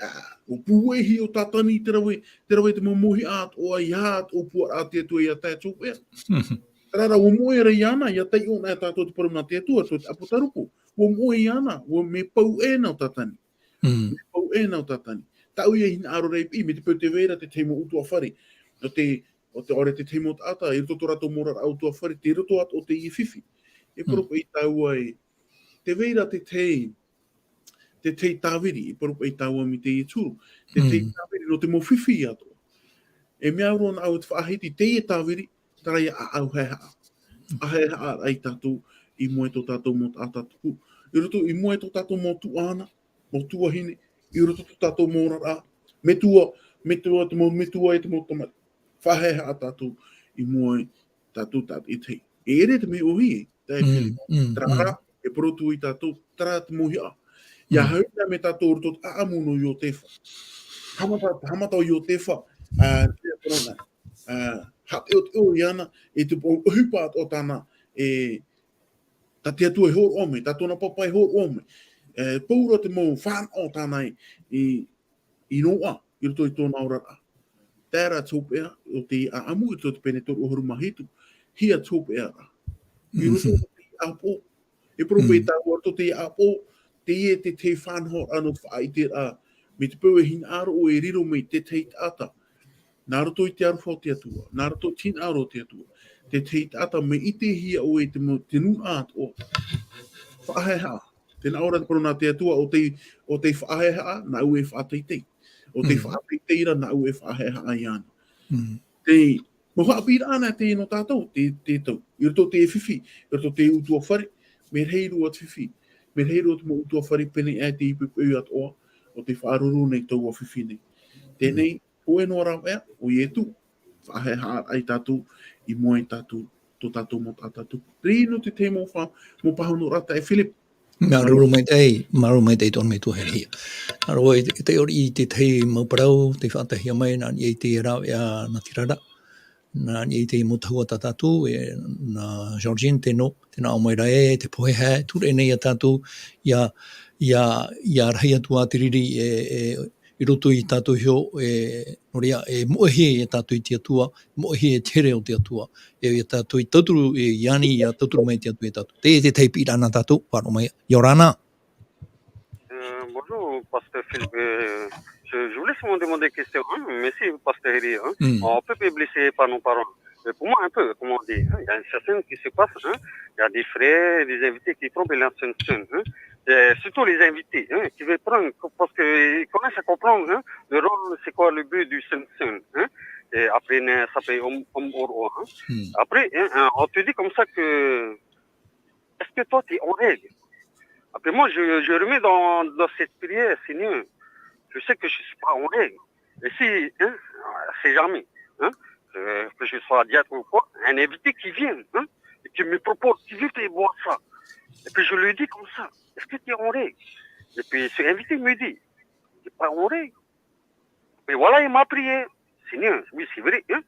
Ā, ʻua pūaihi ʻo Tātani te rave, te rave te mau mōhiʻa atoʻa, ʻia, ʻōpuaraʻa a te Atua ia tae atu ē. Terā rā, ʻua moʻe ra iāna, ʻia taiʻo na e tātou te parau nā te Atua, tō te ʻApotarupo. ʻUa moʻe iāna, ʻua mea pau ʻē na ʻo Tātani. Mea pau ʻē na ʻo Tātani. tāʻu ia hinaʻaro rahi piʻi, mai te peu tē vai ra te tahi mau ʻutuāfare, ʻo te, ʻo te ʻaore te tahi mau taʻata, i roto tō rātou mau oraraʻa ʻutuāfare, tei roto atoʻa o teie fifi. E parau paʻi tāua e, tē vai ra te tahi, te tahi tāviri, e parau paʻi tāua mai teie turu, te tahi tāviri, nō te mau fifi atoʻa. E mea au roa nāʻu te faʻahiti, teie tāviri, terā ia ʻāʻau haʻehaʻa. ʻĀʻau haʻehaʻa ai tātou i mua i tō tātou mau taʻata tupu. I roto i mua i tō tātou mau tuaʻana, mau tuahine, i roto tō tātou mau oraraʻa, metua, metua, te mau metua e te mau tamariʻi. Faʻahaʻehaʻa tātou i mua i tātou taʻata e tahi. E ʻere te mea ʻōhie, tae Mm, mm, terā mm. rā, e parau atu i tātou, terā te mauhaʻa. Ia Mm. haere mai tātou i roto i te ʻāʻamu nō Iotefa. Haʻamata, haʻamata ʻo Iotefa, ā, te parau nā, ā, haʻateʻoteʻo iāna, e te ʻohipa atoʻa tāna, e, tā te Atua e hōroʻa mai, tā tōna papa e hōroʻa mai. E, pauroa te mau fānaʻo tāna i, i, i noaʻa, i roto i tōna oraraʻa. Tae ra te hopeʻa, o te ʻāʻamu, i roto i te pene toru ʻahuru mā hitu, hia te hopeʻa ra. I roto i te ʻāpoʻo, e parau paʻi Mm. tāua i roto i te ʻāpoʻo, teie te tahi fānaʻoraʻa nō te faʻaʻiteraʻa, mai te peu e hinaʻaro ʻoe e riro mai te tahi taʻata. Nā roto i te aroha o te Atua, nā roto i te hinaʻaro o te Atua, te tahi taʻata mea ʻitehia ʻoe i te mau, te nūnaʻa atoʻa. Faʻahaʻehaʻa. Tē nā ʻō ra te parau nā te Atua, ʻo tei, ʻo tei faʻahaʻehaʻa, nāʻu e faʻateitei. ʻO tei Mm. faʻateitei ra, nāʻu e faʻahaʻehaʻa iāna. Mm. Te, mau haʻapiʻiraʻa anaʻe teie nō tātou, te, te tau. I roto i te fifi, i roto i te ʻutuāfare, mea rahi roa te fifi. Mea rahi roa te mau ʻutuāfare pēneiaʻe te poʻipoʻi atoʻa, ʻo tei faʻaruru nei taua fifi nei. Teie nei, hōʻē noa rāveʻa, ʻo Ietu, faʻahaʻehaʻa ai tātou, i mua i tātou, tō tātou mau taʻata tupu. Terā nō te tahi mau fa-, mau pāhonoraʻa taeaʻe Philip. Māuruuru maitaʻi, māuruuru maitaʻi tō ʻoe metua herehia. Nā roto i te, i te ʻori i te tahi mau parau, tei faʻataehia mai, nā niʻa i te rāveʻa nā Tirara. Nā niʻa i te mau tahua tā tātou, e, nā Georgine tē nō, tē nā ʻō mai ra ē, te pohe hae, ture nei ia tātou, ia, ia, ia rahi atu ā te riri, e, e, i roto ia tātou iho, e, nō reira, e moʻehia ia tātou i te Atua, moʻehia i te here o te Atua, e, ia tātou i tauturu, e, iāna, ia tauturu mai te Atua ia tātou. Te, te tahi piʻiraʻa nā tātou, faʻaroʻo mai, ʻia ora na. Euh, bonjour, pasteur Philippe. Euh, je, je voulais seulement demander une question, hein. Merci, pasteur Eri, hein. Mm. On peut pas blesser par nos parents. Mais pour moi, un peu, comment dire, hein, il y a une certaine qui se passe, hein. Il y a des frères, des invités qui trompent et lancent une scène, hein. Et surtout les invités, hein, qui veulent prendre, parce qu'ils commencent à comprendre, hein, le rôle, c'est quoi le but du scène, hein. Et après, ne, ça fait homme, homme au roi, hein. Mm. Après, hein, hein, on te dit comme ça que, est-ce que toi, tu es en règle ? Après, moi, je, je remets dans, dans cette prière, Seigneur, je sais que je suis pas en règle. Et si, hein, c'est jamais, hein, euh, que je sois diacre ou quoi, un invité qui vient, hein, et qui me propose, qui veut boire ça. Et puis je lui dis comme ça, est-ce que tu es en rêve ? Et puis cet invité me dit, je suis pas en rêve. Et voilà, il m'a prié. Seigneur, oui, c'est vrai, hein.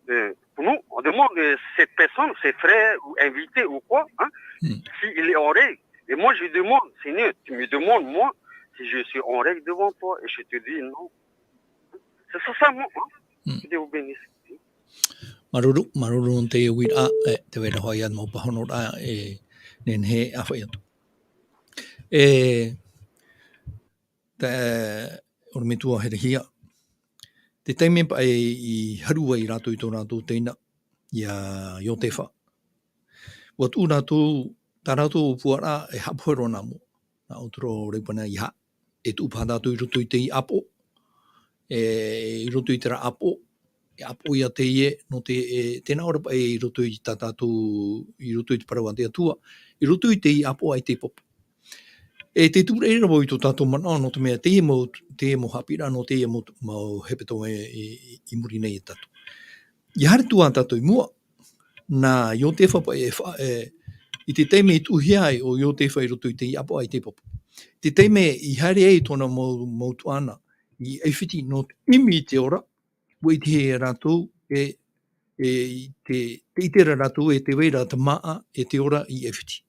Euh, pour nous, on demande, euh, cette personne, ses frères ou invités ou quoi, hein, Hmm. s'il est en règle. Et moi, je demande, Seigneur, tu me demandes, moi, si je suis en règle devant toi, et je te dis non. C'est ça, ça, moi, hein. Hmm. Que Dieu vous bénisse. Māuruuru, māuruuru nō te uiraʻa, e, tē vai ra hoʻi ā te mau pāhonoraʻa, e, nehenehe e ʻāfaʻi atu. E, te, ʻorometua herehia. Te taime paʻi i haru ai rātou i tō rātou teina, ia Iotefa. ʻUa tuʻu rātou, tā rātou ʻōpuaraʻa e haʻapohe roa nā mua. Nā ʻō atu ra ʻo Reubena, ʻeiaha, e tuʻu paha tātou i roto i te ʻāpoʻo, e, i roto i terā ʻāpoʻo, e ʻāpoʻo ia teie, nō te, e, tē nā ʻō ra paʻi i roto i tā tātou, i roto i te parau a te Atua, i roto i te ʻāpoʻo ʻaita e papa. E te tūraʻi ra vau i tō tātou manaʻo, nō te mea teie mau, teie mau haʻapiʻiraʻa nō teie mau, mau hepetoma i, i, i muri nei ia tātou. ʻIa haere atu ā tātou i mua, nā Iotefa paʻi e fa-, e, i te taime i tuʻuhia ai ʻo Iotefa i roto i te ʻāpoʻo ʻaita e papa. Te taime i haere ai tōna mau, mau tuaʻana i ʻAifiti nō te ʻimi i te ora, ʻua ʻitehia e rātou e, e, i te, tē ʻite ra rātou e tē vai ra te māʻa e te ora i ʻAifiti.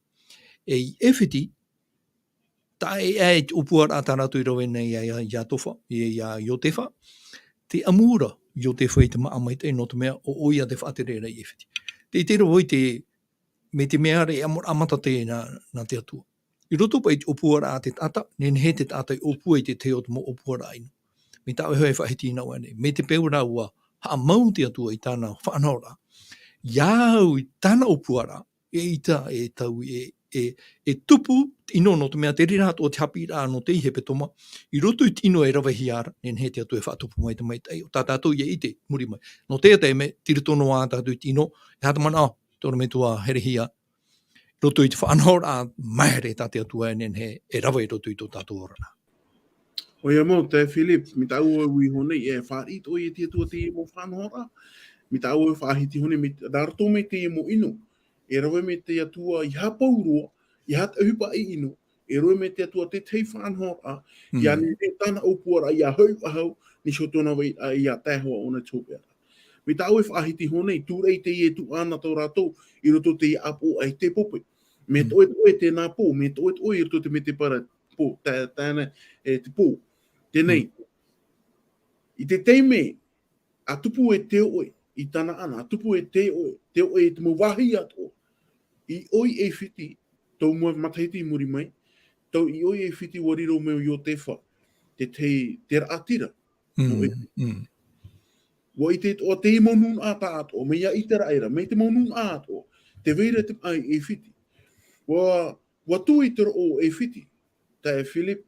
E i ʻAifiti, taʻa ʻē aʻe i te ʻōpuaraʻa tā rātou i rave nei ia, ia, ia Tofa, ia, ia Iotefa, tē ʻamu ra Iotefa i te māʻa maitaʻi nō te mea ʻo, ʻo ia te faʻatere ra i ʻAifiti. Tē ʻite ra vau i te, mai te mea ra e ʻamu-, ʻamata te nā, nā te Atua. I roto paʻi i te ʻōpuaraʻa a te taʻata, nehenehe te taʻata i ʻōpua i te tahi o te mau ʻōpuaraʻa ʻino. mai tāʻu e hoʻi e faʻahiti ʻino ʻoe nei, mai te peu rā ʻua haʻamau te Atua i tāna faʻanahoraʻa, ia au i tāna ʻōpuaraʻa, e ʻita, e taui, e, e, e tupu te ʻino, nō te mea te reira atoʻa te haʻapiʻiraʻa nō te hepetoma, i roto i te ʻino e ravehia ra, nehenehe te Atua e faʻatupu mai te maitaʻi, ʻo tā tātou ia ʻite, muri mai. Nō teie taime, tei roto noa tātou i te ʻino, e aha te manaʻo, te ʻorometua Herehia, roto i te faʻanahoraʻa maere tā te Atua e nehenehe e rave i roto i tō tātou oraraʻa. ʻOia mau, taeaʻe Philip, mai tāʻu e ui iho nei, e fāriʻi atoʻa e te Atua teie mau faʻanahoraʻa, mai tāʻu e faʻahiti iho nei, mai, nā roto mai teie mau ʻino, e rave mai te Atua i haʻapau roa, i haʻaʻohipa i ʻino, e rave mai te Atua te tahi faʻanahoraʻa, ia nehenehe tāna ʻōpuaraʻa, ia hoʻi faʻahou, nā roto tōna vai, ā, ia tae hoʻi ʻōna te hopeʻa. Mai tāʻu e faʻahiti iho nei, tūraʻi teie e tuʻu ana tō rātou, i roto i te ʻāpoʻo ʻaita e pope. Mea toʻetoʻe tēnā pō, mea toʻetoʻe i roto i te mētēpara pō, tā, tāna, e, te pō. Teie nei, i te taime, ʻa tupu e te oʻe, i tāna ʻana, ʻa tupu e te oʻe, te oʻe i te mau vāhi atoʻa. I ʻō i ʻAifiti, tau mua matahiti i muri mai, tau i ʻō i ʻAifiti ʻua riro mai ʻo Iotefa, te, te, te raʻatira. ʻUa ʻite atoʻa te mau nūnaʻa tāʻatoʻa, mai iā ʻĪteraʻera, mai te mau nūnaʻa atoʻa, tē vai ra te maʻa i ʻAifiti. ʻUa, ʻua tū i te roʻo o ʻAifiti, taeaʻe Philip.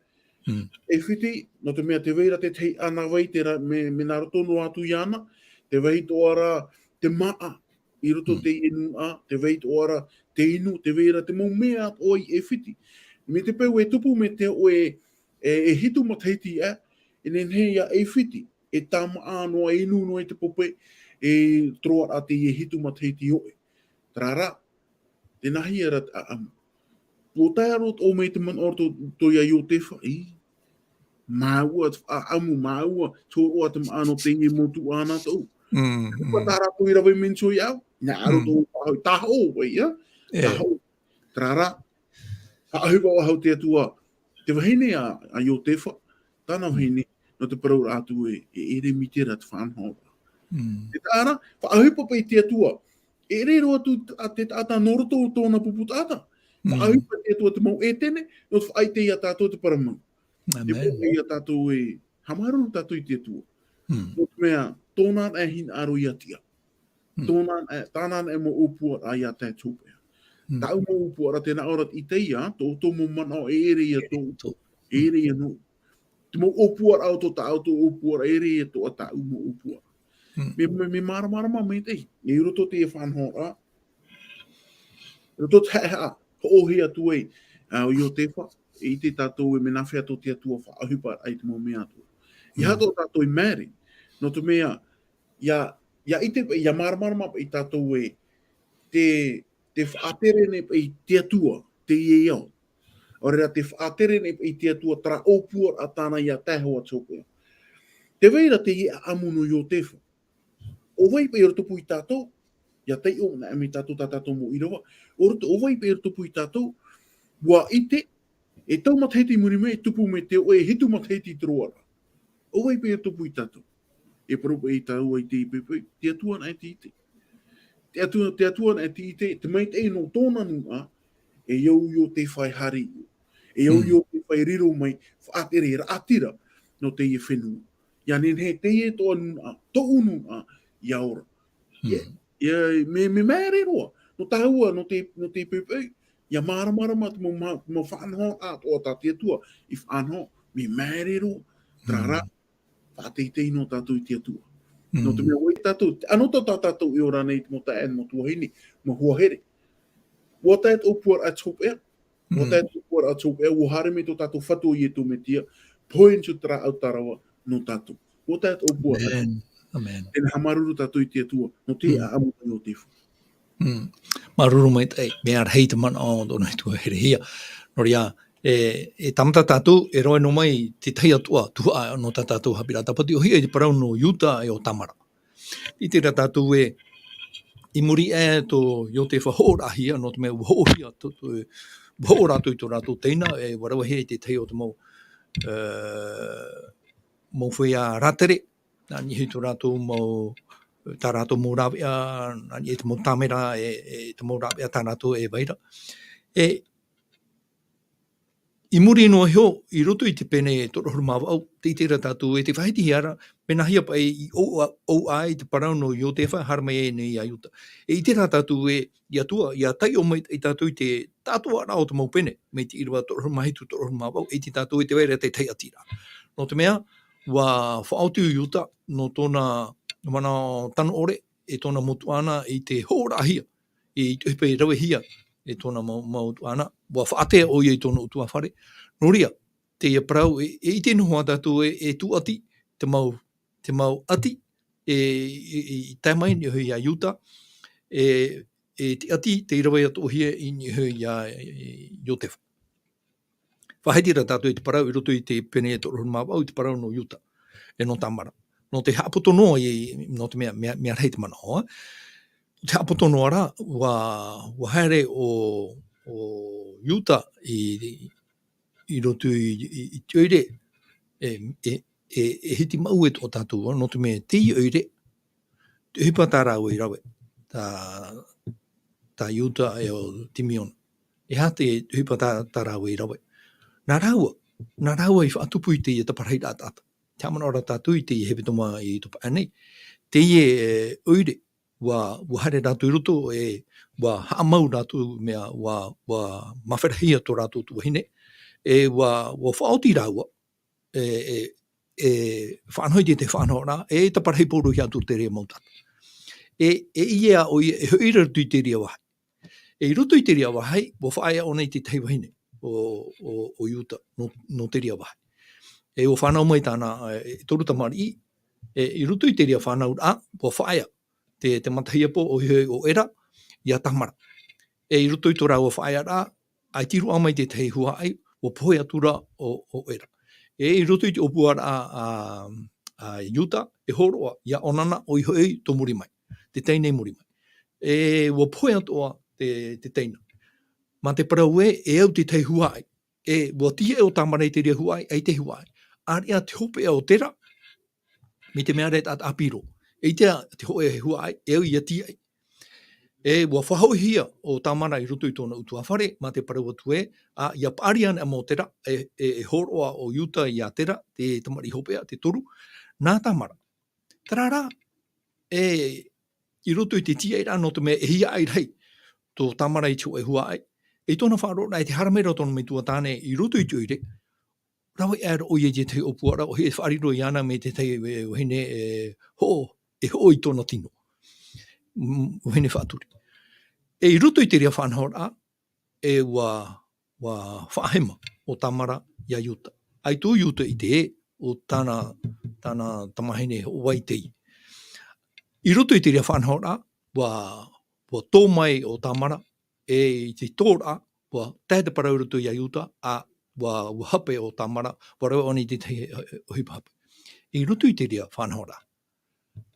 ʻAifiti, nō te mea tē vai ra te tahi ʻānāvai, te ra-, mea, mea nā roto noa atu iāna, tē vai atoʻa ra te māʻa, i roto i teie nūnaʻa, tē vai atoʻa ra te inu, tē vai ra te mau mea atoʻa i ʻAifiti. Mai te peu e tupu mai te oʻe e, e hitu matahiti aʻe, e nehenehe iā ʻAifiti, e tāmāʻa noa, e inu noa i te pope, e te roaraʻa teie hitu matahiti oʻe. Terā rā, tēnā hia ra te ʻaʻamu. ʻUa tae roa atoʻa mai te manaʻo tō, tō iā Iotefa, ʻī, māua te faʻaʻamu, māua te hōroʻa te māʻa nō teie mau tuʻu anaʻe atoʻa. ʻUa tā rātou i rave mai iho iāʻu, nā roto i te faʻahoʻi, tāhoʻo, vai, ā? Tāhoʻo. Terā rā, faʻaʻohipa faʻahou te Atua, te vahine a, a Iotefa, tāna vahine, nō te parau ra atu ē, e ʻere mai terā te faʻanahoraʻa. Te taʻata, faʻaʻohipa paʻi te Atua, e ʻere roa atu a te taʻata nō roto o tōna pupu taʻata. Faʻaʻohipa te Atua te mau ʻētene, nō te faʻaʻite iā tātou te parau mau. E pō iā tātou ē, haʻamāuruuru tātou i te Atua. Nō te mea, tōna anaʻe hinaʻaro ia tiʻa. Tōna anaʻe, tāna anaʻe mau ʻōpuaraʻa ia tae te hopeʻa. Tāʻu mau ʻōpuaraʻa, tē nā ʻō ra te ʻĪtaia, tō, tō mau manaʻo e ʻere ia tō, e ʻere ia nō. Te mau ʻōpuaraʻa o tō tāʻu, tō ʻōpuaraʻa, e ʻere ia tō tāʻu mau ʻōpuaraʻa. Mea, mea, mea māramarama maitaʻi, i roto i te faʻanahoraʻa, i roto i te haʻehaʻa, hoʻohia atu ai, ā, ʻo Iotefa, e ʻite tātou ē mea nāfea tō te Atua faʻaʻohipa ai te mau mea atoʻa. ʻIa haʻapaʻo tātou i maere, nō te mea, ʻia, ʻia ʻite paʻi, ʻia māramarama paʻi tātou ē, te, te faʻatere nei paʻi te Atua, teie ao. ʻAore rā te faʻatere nei paʻi te Atua terā ʻōpuaraʻa tāna ia tae hoʻi te hopeʻa. Tē vai ra teie ʻaʻamu nō Iotefa. ʻO vai paʻi i rotopū ia tātou, ʻia taiʻo anaʻe mai tātou tā tātou mau ʻīrava. ʻO roto, ʻo vai paʻi i rotopū ia tātou, ʻua ʻite, e tahi matahiti i muri mai, e tupu mai te oʻe, e hitu matahiti i te roaraʻa. ʻO vai paʻi i rotopū ia tātou. E parau paʻi tāua i teie poʻipoʻi, te Atua anaʻe tē ʻite. Te Atua, te Atua anaʻe tē ʻite, te maitaʻi nō tōna nūnaʻa, e au Iotefa e haere i ʻō. E au Iotefa e riro mai, faʻatere, raʻatira, nō teie fenua. ʻIa nehenehe teie tōʻu nūnaʻa, tōʻu nūnaʻa, ʻia ora. ʻIa, ʻia, mea, mea maere roa. Nō tāua, nō te, nō te poʻipoʻi, ʻia māramarama te mau, mau, mau faʻanahoraʻa atoʻa tā te Atua i faʻanaho, mea maere roa. Terā rā, faʻateitei noa tātou i te Atua. Nō te mea ʻua ʻite tātou, te anotau tā tātou e ora nei, te mau taeaʻe, mau tuahine, mau hoa here. ʻUa tae te ʻōpuaraʻa te hopeʻa, ʻua tae te ʻōpuaraʻa te hopeʻa, ʻua haere mai tō tātou Fatu ʻo Ietu Metia, pohe atu terā ʻau tarava nō tātou. ʻUa tae te ʻōpuaraʻa. ʻĀmene. ʻĀmene. Tē nā haʻamāuruuru tātou i te Atua, nō te ʻaʻamu nō Iotefa. Māuruuru maitaʻi, mea rahi te manaʻo o tōna Atua Herehia. Nō reira, e, e tāmata tātou, e rave noa mai te tahi atu ā, tuhaʻa nō tā tātou haʻapiʻiraʻa tāpati, ʻohie i te parau nō Iuta e ʻo Tamara. ʻIte ra tātou ē, i muri aʻe tō Iotefa hoʻoraʻahia, nō te mea ʻua hoʻohia tō, tō, ʻua hoʻo rātou i tō rātou teina, e ʻua ravehia i te tahi o te mau, e, mau feiā rātere, nā niʻa i tō rātou mau, tā rātou mau rāveʻa, nā niʻa i te mau tāmera, e, e te mau rāveʻa tā rātou e vai ra. E, I muri noa iho, i roto i te pene toru ʻahuru mā vaʻu, tē ʻite ra tātou ē tē faʻahitihia ra, mea nāhea paʻi i ʻō-, ʻō-, ʻō ai te parau nō Iotefa, haere mai ai nei iā Iuta. E ʻite ra tātou ē, i atua, ʻia taiʻo mai tātou i te tātuʻaraʻa o te mau pene, mai te ʻīrava toru ʻahuru mā hitu, toru ʻahuru mā vaʻu, e ʻite tātou ē tē vai ra te tahi ʻati ra. Nō te mea, ʻua faʻaoti ʻo Iuta, nō tōna manaʻo tano ʻore, e tōna motuʻa na i te hoʻoraʻahia, i te ʻohipa i ravehia e tōna mau, mau motuʻa na, ʻua faʻatea ʻoia i tōna ʻutuāfare. Nō reira, teie parau, e, e ʻite noa tātou ē, e tūʻati te mau, te mau ʻati, e, e, e, i tae mai i niʻa iho iā Iuta, e, e te ʻati, tei rave atoʻahia i niʻa iho iā, e, Iotefa. Faʻahiti ra tātou i te parau i roto i te pene e toru ʻahuru mā vaʻu, i te parau nō Iuta, e nō Tamara. Nō te haʻapoto noa i, nō te mea, mea, mea rahi te manaʻo, ā. Te haʻapoto noa ra, ʻua, ʻua haere ʻo, ʻo Iuta i, i roto i, i, i te ʻoire, e, e, e, e hiti maʻu e tō tātou, ā, nō te mea teie ʻoire, te ʻohipa tā rāua i rave, tā, tā Iuta e ʻo Timeona. E aha te ʻohipa tā, tā rāua i rave? Nā rāua, nā rāua i faʻatupu i teie taparahi taʻata. Te haʻamanaʻo ra tātou i teie hepetoma i topa aʻe nei. Teie, e, ʻoire, ʻua, ʻua haere rātou i roto, e, ʻua haʻamau rātou mea, ʻua, ʻua māferahia tō rātou tuahine, e, ʻua, ʻua faʻaoti rāua, e, e, e faʻanaho i te, te faʻanahoraʻa, e taparahi pōroʻi atu te reira mau taʻata. E, e ʻī ā ʻoia, e hoʻi ra i roto i te reira vāhi. E i roto i te reira vāhi, ʻua faʻaea ʻōna i te tahi vahine, ʻo, ʻo, ʻo Iuta, nō, nō te reira vāhi. E ʻua fānau mai tāna, e, e toru tamariʻi, e, i roto i te reira fānauraʻa, ʻua faʻaea te, te matahiapo ʻoia hoʻi ʻo Era, iā Tamara. E i roto i tō rāua faʻaearaʻa, ʻaita i roaʻa mai te tahi huaʻai, ʻua pohe atu ra ʻo, ʻo Era. E i roto i te ʻōpuaraʻa a, a Iuta, e hōroʻa, iā ʻōna na ʻoia hoʻi tō muri mai, te teina i muri mai. E ʻua pohe atoʻa te, te teina. Mā te parau ē, e au te tahi huaʻai. E ʻua tīaʻi ʻo Tamara i te reira huaʻai, ʻaita e huaʻai. ʻĀreʻa te hopeʻa o Tera, mai te mea ra e taʻata ʻāpī roa. E ʻite ā te hōʻē huaʻai, e au ʻia tīaʻi. E ʻua faʻahoʻihia ʻo Tamara i roto i tōna ʻutuāfare, mā te parau atu ē, ā, ʻia paʻari anaʻe mau Tera, e, e, e hōroʻa ʻo Iuta iā Tera, te tamariʻi hopeʻa, te toru, nā Tamara. Terā rā, e, i roto i te tīaʻiraʻa nō te mea e hiaʻai rahi tō Tamara i te hōʻē huaʻai, i tōna faʻaroʻoraʻa i te haere mai ra tōna metua tāne i roto i te ʻoire, rave aʻe ra ʻoia i te tahi ʻōpuaraʻa, ʻua faʻariro iāna mai te tahi, e, vahine, e, hoʻo, e hoʻo i tōna tino. Mm, vahine faʻaturi. E i roto i te reira faʻanahoraʻa, e ʻua, ʻua faʻahema ʻo Tamara iā Iuta. ʻAita ʻo Iuta i ʻite ē, ʻo tāna, tāna tamahine hoʻo vai teie. I roto i te reira faʻanahoraʻa, ʻua, ʻua tō mai ʻo Tamara, e i te tōraʻa, ʻua tae te parau i roto iā Iuta, ā, ʻua, ʻua hape ʻo Tamara, ʻua rave ʻōna i te tahi, e, e, ʻohipa hape. I roto i te reira faʻanahoraʻa,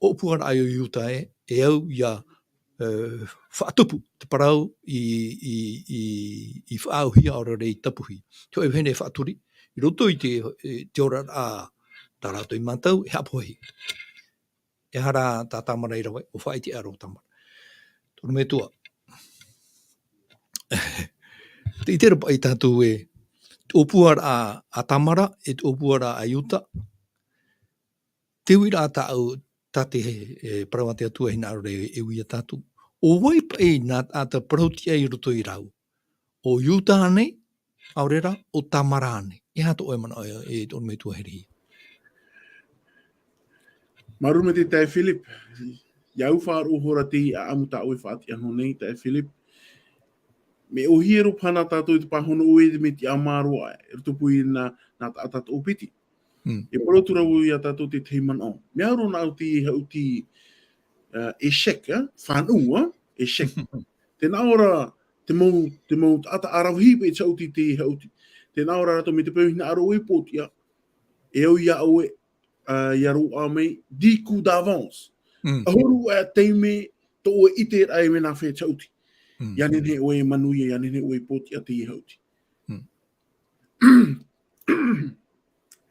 ʻōpuaraʻa ʻo Iuta ē, e au ʻia, e, faʻatupu te parau i, i, i, i faʻaauhia, ʻaore rā i tapuhia. Te hōʻē vahine faʻaturi, i roto i te, e, te oraraʻa tā rātou i mātau, e haʻapohehia. E aha rā tā Tamara i rave, ʻua faʻaʻite aʻera ʻo Tamara. Tōna metua. Tē ʻite ra paʻi tātou ē, te ʻōpuaraʻa a Tamara, e te ʻōpuaraʻa a Iuta, te uiraʻa tāʻu, tā te, e, parau a te Atua e hinaʻaro ra e ui iā tātou. ʻO vai paʻi nā taʻata parau-tiʻa i roto ia rāua? ʻO Iuta ānei, ʻaore rā, ʻo Tamara ānei? E aha tō ʻoe manaʻo e, e tō ʻoe metua herehia? Māuruuru maitaʻi taeaʻe Philip, ʻia au faʻaroʻo ihora te ʻāʻamu tā ʻoe e faʻatiʻa noa nei, taeaʻe Philip. Mea ʻōhie roa paha nā tātou i te pāhono ʻoe i te mea tiʻamā roa, e rotopū i nā, nā taʻata toʻopiti. Mm. E parau atu ra vau iā tātou te tahi manaʻo. Mea au roa nā ʻu te haʻuti, ā, échec, ā, fānaʻo, ā, échec. Tē nā ʻō ra, te mau, te mau taʻata ʻaravihi paʻi te haʻuti i te haʻuti. Tē nā ʻō ra rātou mai te peu e hinaʻaro ʻoe e pōtiʻa, e au iā ʻoe, ā, ʻia roaʻa mai, dix coups d'avance. Mm. ʻAhuru ā taime tō ʻoe ʻiteraʻa e mea nā fea te haʻuti. Mm. ʻIa nehenehe ʻoe e manuia, ʻia nehenehe ʻoe e pōtiʻa teie haʻuti. Mm.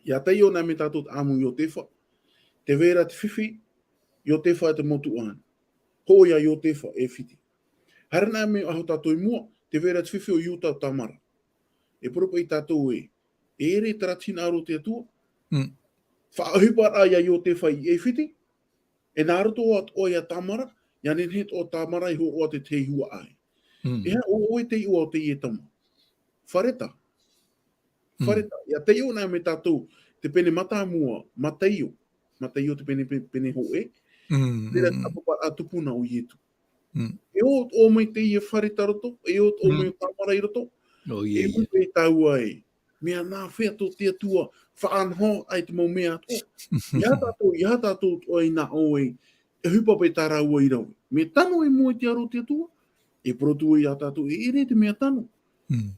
ʻIa taiʻo na mai tātou te ʻāʻamu Iotefa, tē vai ra te fifi, Iotefa e te motuʻa ānei. Hoʻo iā Iotefa e fiti. Haere na mai ʻaho tātou i mua, tē vai ra te fifi ʻo Iuta ʻo Tamara. e parau paʻi tātou ē, e ʻere terā te hinaʻaro o te Atua. Mm. Faʻaʻohiparaʻa ia Iotefa i ʻAifiti, e nā roto atoʻa ia Tamara, ia nehenehe atoʻa Tamara i hōroʻa te tahi huaʻai. Mm. E aha ʻoe te iʻoa o teie tama? Fareta. Mm. Fareta. Ia taiʻo na mai tātou, te pene mātāmua, Mataio. Mataio te pene, pe-, pene hōʻē. Mm, Terā mm, te mm. ʻāpaparaʻa tupuna o Ietu. Mm. E ʻō, ʻō mai teie Fareta roto, e ʻō, ʻō mai Mm. o Tamara i roto. Oh, E yeah, yeah. ʻō mai tāua ē, mea nā hea tō te Atua faʻanahoraʻa i te mau mea atoʻa. Ia tātou, ia tātou atoʻa i nā ʻō ē, e ʻohipa paʻi tā rāua i rave. Mea tano i mua i te aro o te Atua, e parau atu ia tātou, e ʻere te mea tano. Mm.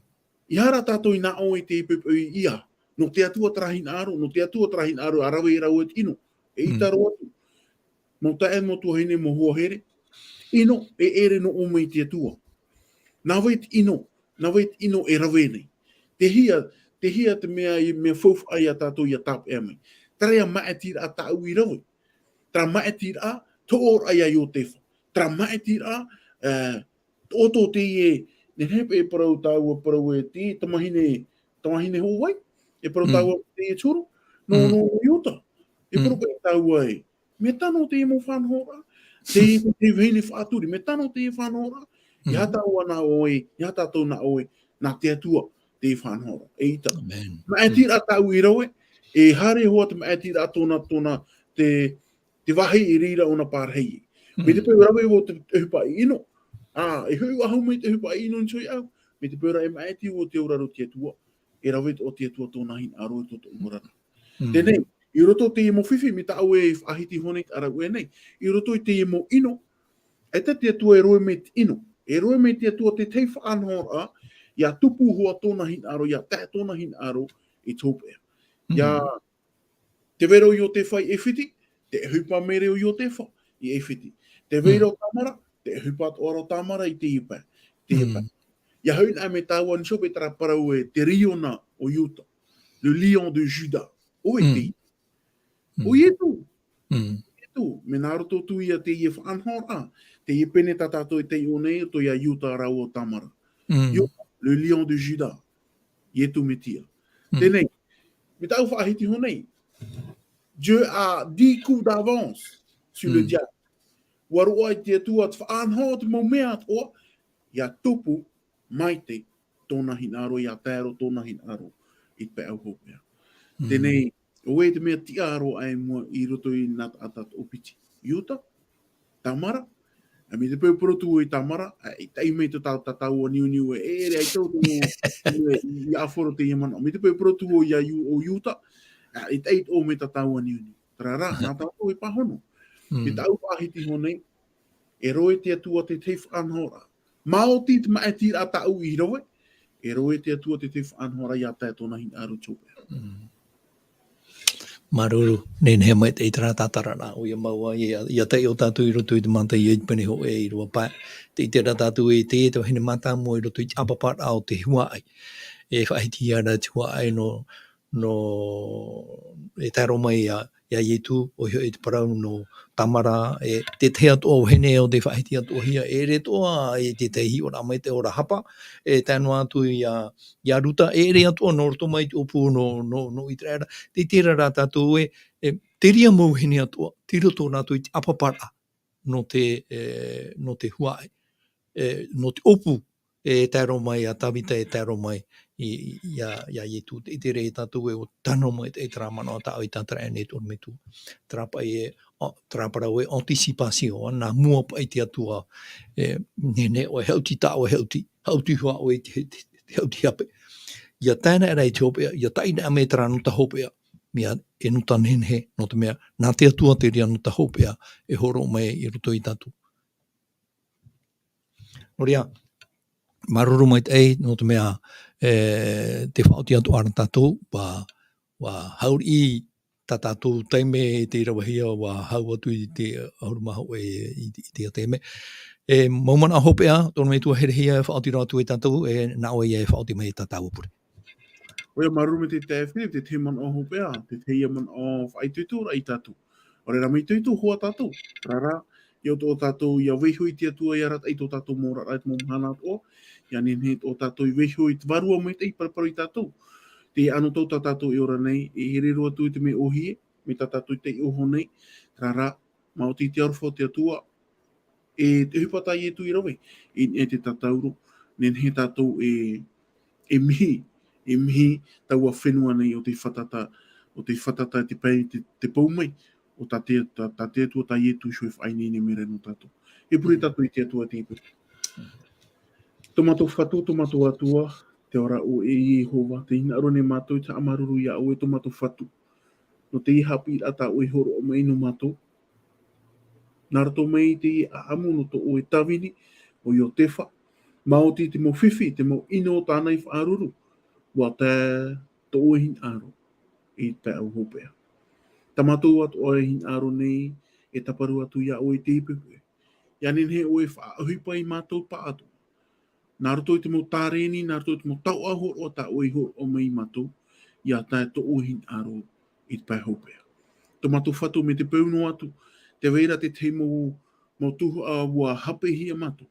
Ia rā tātou i nā ʻō ē te poʻipoʻi ia, nō te Atua terā hinaʻaro, nō te Atua terā hinaʻaro, ʻa rave rāua i te ʻino. E Mm. ʻite roa atu. Mau taeaʻe, mau tuahine, mau hoa here. ʻIno, e ʻere noa mai te Atua. Nā vai te ʻino, nā vai te ʻino e rave nei. Te hia, te hia te mea i, mea faufaʻa ia tātou ia tāpeʻa mai. Terā ia maʻitiraʻa tāʻu i rave. Terā maʻitiraʻa, tō ʻoe ia Iotefa. Terā maʻitiraʻa, eh, ʻo tō teie, nehenehe e parau tāua, parau ē te tamahine, tamahine hōʻē, e parau Mm. tāua teie te huru, nō, Mm. nō Iuta. E Mm. parau paʻi tāua ē, mea tano teie mau faʻanahoraʻa, te, te vahine faʻaturi, mea tano teie faʻanahoraʻa, ia Mm. tāua nā ʻō ē, ia tātou nā ʻō ē, nā te Atua teie faʻanahoraʻa, eʻita. Amen. Maʻitiraʻa tāʻu i rave, e haere hoʻi te maʻitiraʻa tōna, tōna, te, te vāhi i reira ʻōna parahi. Mai te Mm. peu e rave vau te, te ʻohipa i ʻino. Ā, e hoʻi faʻahou mai te ʻohipa i ʻino i niʻa iāʻu. Mai te peu rā e maʻiti vau te auraʻa o te Atua. E rave atoʻa te Atua tōna hinaʻaro i tō tāʻu oraraʻa. Mm. Teie nei, i roto teie mau fifi, mai tāʻu e faʻahiti hoʻi nei te ʻāraʻuaʻe nei. I roto i teie mau ʻino, ʻaita te Atua e rave mai te ʻino. E rave mai te Atua te tahi faʻanahoraʻa, ia tupu hoʻi tōna hinaʻaro, ia tae tōna hinaʻaro i te hopeʻa. Ia Mm. Tē vai ra ʻo Iotefa i ʻAifiti, tē ʻohipa mai ra ʻo Iotefa i ʻAifiti. Tē vai ra Mm. ʻo Tamara, tē ʻohipa atoʻa ra ʻo Tamara i teie pae, teie pae. Mm. Ia hoʻi na mai tāua i niʻa i terā parau ē, te riona o Iuta. Le lion de Juda. ʻO vai Mm. teie? Mm. ʻO Ietu. Mm. Ietu, mai nā roto atu ia teie faʻanahoraʻa, teie pene tā tātou e taiʻo nei, ʻo ia Iuta rāua ʻo Tamara. Mm. Iuta, le lion de Juda. Ietu Metia. Mm. Teie nei, mai tāʻu faʻahiti hoʻi nei. Dieu a dix coups d'avance sur le Mm. diable. ʻUa roaʻa te Atua te faʻanaho o te mau mea atoʻa, ia tupu maite tōna hinaʻaro, ia tae roa tōna hinaʻaro i te pae hopeʻa. Mm. Teie nei, ʻo vai te mea tiʻa roa aʻe i mua i roto i nā taʻata toʻopiti? Iuta? Tamara? ʻA mai te peu parau atu vau i Tamara, ʻaita mai tō tātou, tātou aniuniu ē, e ʻere ʻaita tō, i ʻāfaro teie manaʻo. Mai te peu parau atu vau ia Iu-, ʻo Iuta, ʻaita atoʻa mai tātou aniuniu. Terā rā, nā tātou e pāhono. Mm. Mai tāʻu faʻahiti hoʻi nei, e rave te Atua te tahi faʻanahoraʻa. Maoti te maʻitiraʻa tāʻu i rave, e rave te Atua te tahi faʻanahoraʻa ia tae tōna hinaʻaro i te hopeʻa. Mm. Māuruuru, nehenehe maitaʻi terā tātararaʻa, ʻoia mau ā, ia, ia taiʻo tātou i roto i te Mataio i te pene hōʻē e rua pae. Tē ʻite ra tātou ē, teie te vahine mātāmua i roto i te ʻāpaparaʻa o te huaʻai. E faʻahiti ia ra te huaʻai nō, nō, e tae roa mai ia, ia Ietu, ʻoia hoʻi te parau nō Tamara, e te tahi atoʻa vahine ʻo tē faʻahiti atoʻahia, e ʻere atoʻa, e te tahi hiʻoraʻa mai te ora hapa, e tae noa atu ia, ia Ruta, e ʻere atoʻa nō roto mai te ʻōpū nō, nō, nō ʻĪteraʻera. Tē ʻite ra tātou ē, e, terā mau vahine atoʻa, tei roto nā roto i te ʻāpaparaʻa nō te, e, nō te huaʻai, e, nō te ʻōpū, e tae roa mai ia Tāvita, e tae roa mai i, i, ia, ia Ietu. Tē ʻite ra tātou ē ʻua tano mai te, terā manaʻo tāʻu i tātara nei te ʻorometua. Terā paʻi ē, ʻo, terā parau ē anticipation, nā mua paʻi te Atua, e, nehenehe ʻoe e haʻuti tāʻoe haʻuti, haʻuti hoʻi ʻoe i te, te, te haʻuti hape. Ia tae noa ra i te hopeʻa, ia taʻi noa mai terā nūnaʻa hopeʻa, mea e nūnaʻa nehenehe, nō te mea, nā te Atua terā nūnaʻa hopeʻa e hōroʻa mai i roto ia tātou. Nō reira, māuruuru maitaʻi, nō te mea, e, tē faʻaoti atu ra tātou, ʻua, ʻua haʻuriʻi tā tātou taime i te ravehia, ʻua hau atu i te ʻahuru mā hōʻē i, i te taime. E, mau manaʻo hopeʻa, tō ʻorometua Herehia e faʻaoti roa atu ia tātou, e, nā ʻoe ia e faʻaoti mai i tā tāua pure. ʻOia, māuruuru maitaʻi Philip, te tahi manaʻo hopeʻa, te tahi manaʻo faʻaitoito ra ia tātou. ʻAore rā mea itoito hoʻi tātou, terā rā, ʻia tō tātou ʻia vaiiho i te Atua, ʻia arataʻi tō tātou mau oraraʻa i te mau mahana atoʻa, ʻia nehenehe tō tātou i vaiiho i te Vārua Maitaʻi, paraparau ia tātou. Te anotau tā tātou e ora nei, e here roa atu i te mea ʻōhie, mai tā tātou i taiʻo iho nei, terā rā, maoti te aroha o te Atua, e te ʻohipa tā Ietu i rave, i niʻa i te tatauro, nehenehe tātou e, e mihi, e mihi taua fenua nei ʻo tei fātata, ʻo tei fātata i te pae, te, te pou mai, ʻo tā te, tā, tā te Atua, tā Ietu Iho e faʻaineine mai ra nō tātou. E pure tātou i te Atua, te pure. Tō mātou Fatu, tō mātou Atua, te ora ʻoe e Iehova, tē hinaʻaro nei mātou i te haʻamāuruuru ia ʻoe, tō mātou Fatu. Nō teie haʻapiʻiraʻa tā ʻoe i hōroʻa mai nō mātou. Nā roto mai i te ʻāʻamu nō tō ʻoe tāvini, ʻo Iotefa, maoti te mau fifi, te mau ʻino tāna i faʻaruru, ʻua tae tō ʻoe hinaʻaro i te pae ʻau hopeʻa. Tā mātou atoʻa e hinaʻaro nei, e tāparu atu ia ʻoe i teie poʻipoʻi. ʻIa nehenehe ʻoe e faʻaʻohipa ia mātou pāʻatoʻa. Nā roto i te mau tārēni, nā roto i te mau taoʻa hōroʻa tā ʻoe i hōroʻa mai ia mātou, ʻia tae tō ʻoe hinaʻaro i te pae hopeʻa. Tō mātou Fatu, mai te peu noa atu, tē vai ra te tahi mau, mau tuhaʻa ʻua hapeʻihia ia mātou.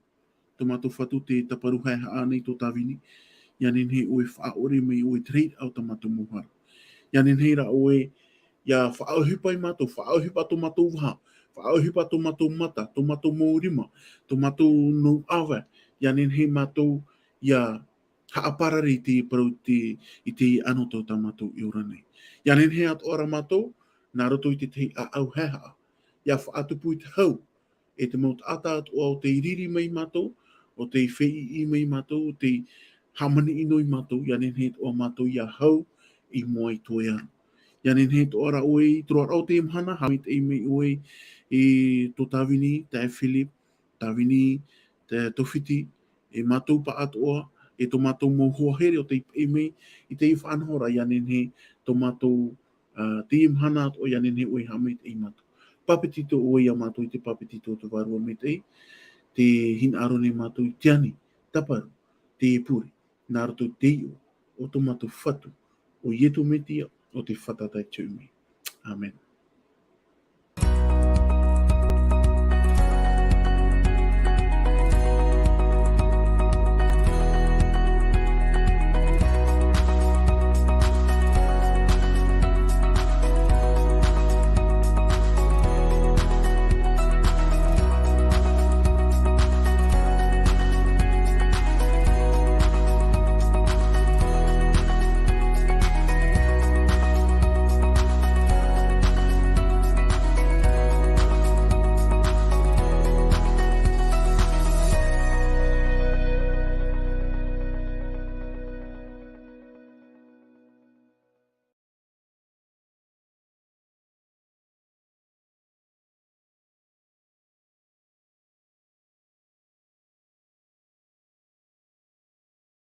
Tō mātou Fatu, tē tāparu haehaʻa nei tō tāvini, ʻia nehenehe ʻoe e faʻaʻore mai ʻoe i te reira o tā mātou mau hara. ʻIa nehenehe rā ʻoe ʻia faʻaʻohipa ia mātou, faʻaʻohipa tō mātou vaha, faʻaʻohipa tō mātou mata, tō mātou mau rima, tō mātou nau ʻāvae, ʻia nehenehe mātou ʻia haʻaparare i te parau te, i te anotau tā mātou e ora nei. ʻIa nehenehe atoʻa rā mātou, nā roto i te tahi ʻāʻau haehaʻa, ʻia faʻatupu i te hau, e te mau taʻata atoʻa ʻo tei riri mai ia mātou, ʻo tei feiʻi mai ia mātou, ʻo tei hāmani ʻino ia mātou, ʻia nehenehe atoʻa mātou ʻia hau i mua i tō ʻoe aro. ʻIa nehenehe atoʻa rā ʻoe i te roaraʻa o teie mahana, haʻamaitaʻi mai ʻoe i tō tāvini, taeaʻe Philip, tāvini, te Tofiti, e mātou pāʻatoʻa, e tō mātou mau hoa here ʻo tei paʻi mai i teie faʻanahoraʻa, ʻia nehenehe tō mātou, ā, teie mahana atoʻa, ʻia nehenehe ʻoe e haʻamaitaʻi ia mātou. Pāpetito ʻoe ia mātou i te pāpetito o te Vārua Maitaʻi, tē hinaʻaro nei mātou i te ani, tāparu, te pure, nā roto i te iʻoa o tō mātou Fatu, ʻo Ietu Metia, ʻo tei fātata i te hoʻi mai. ʻĀmene.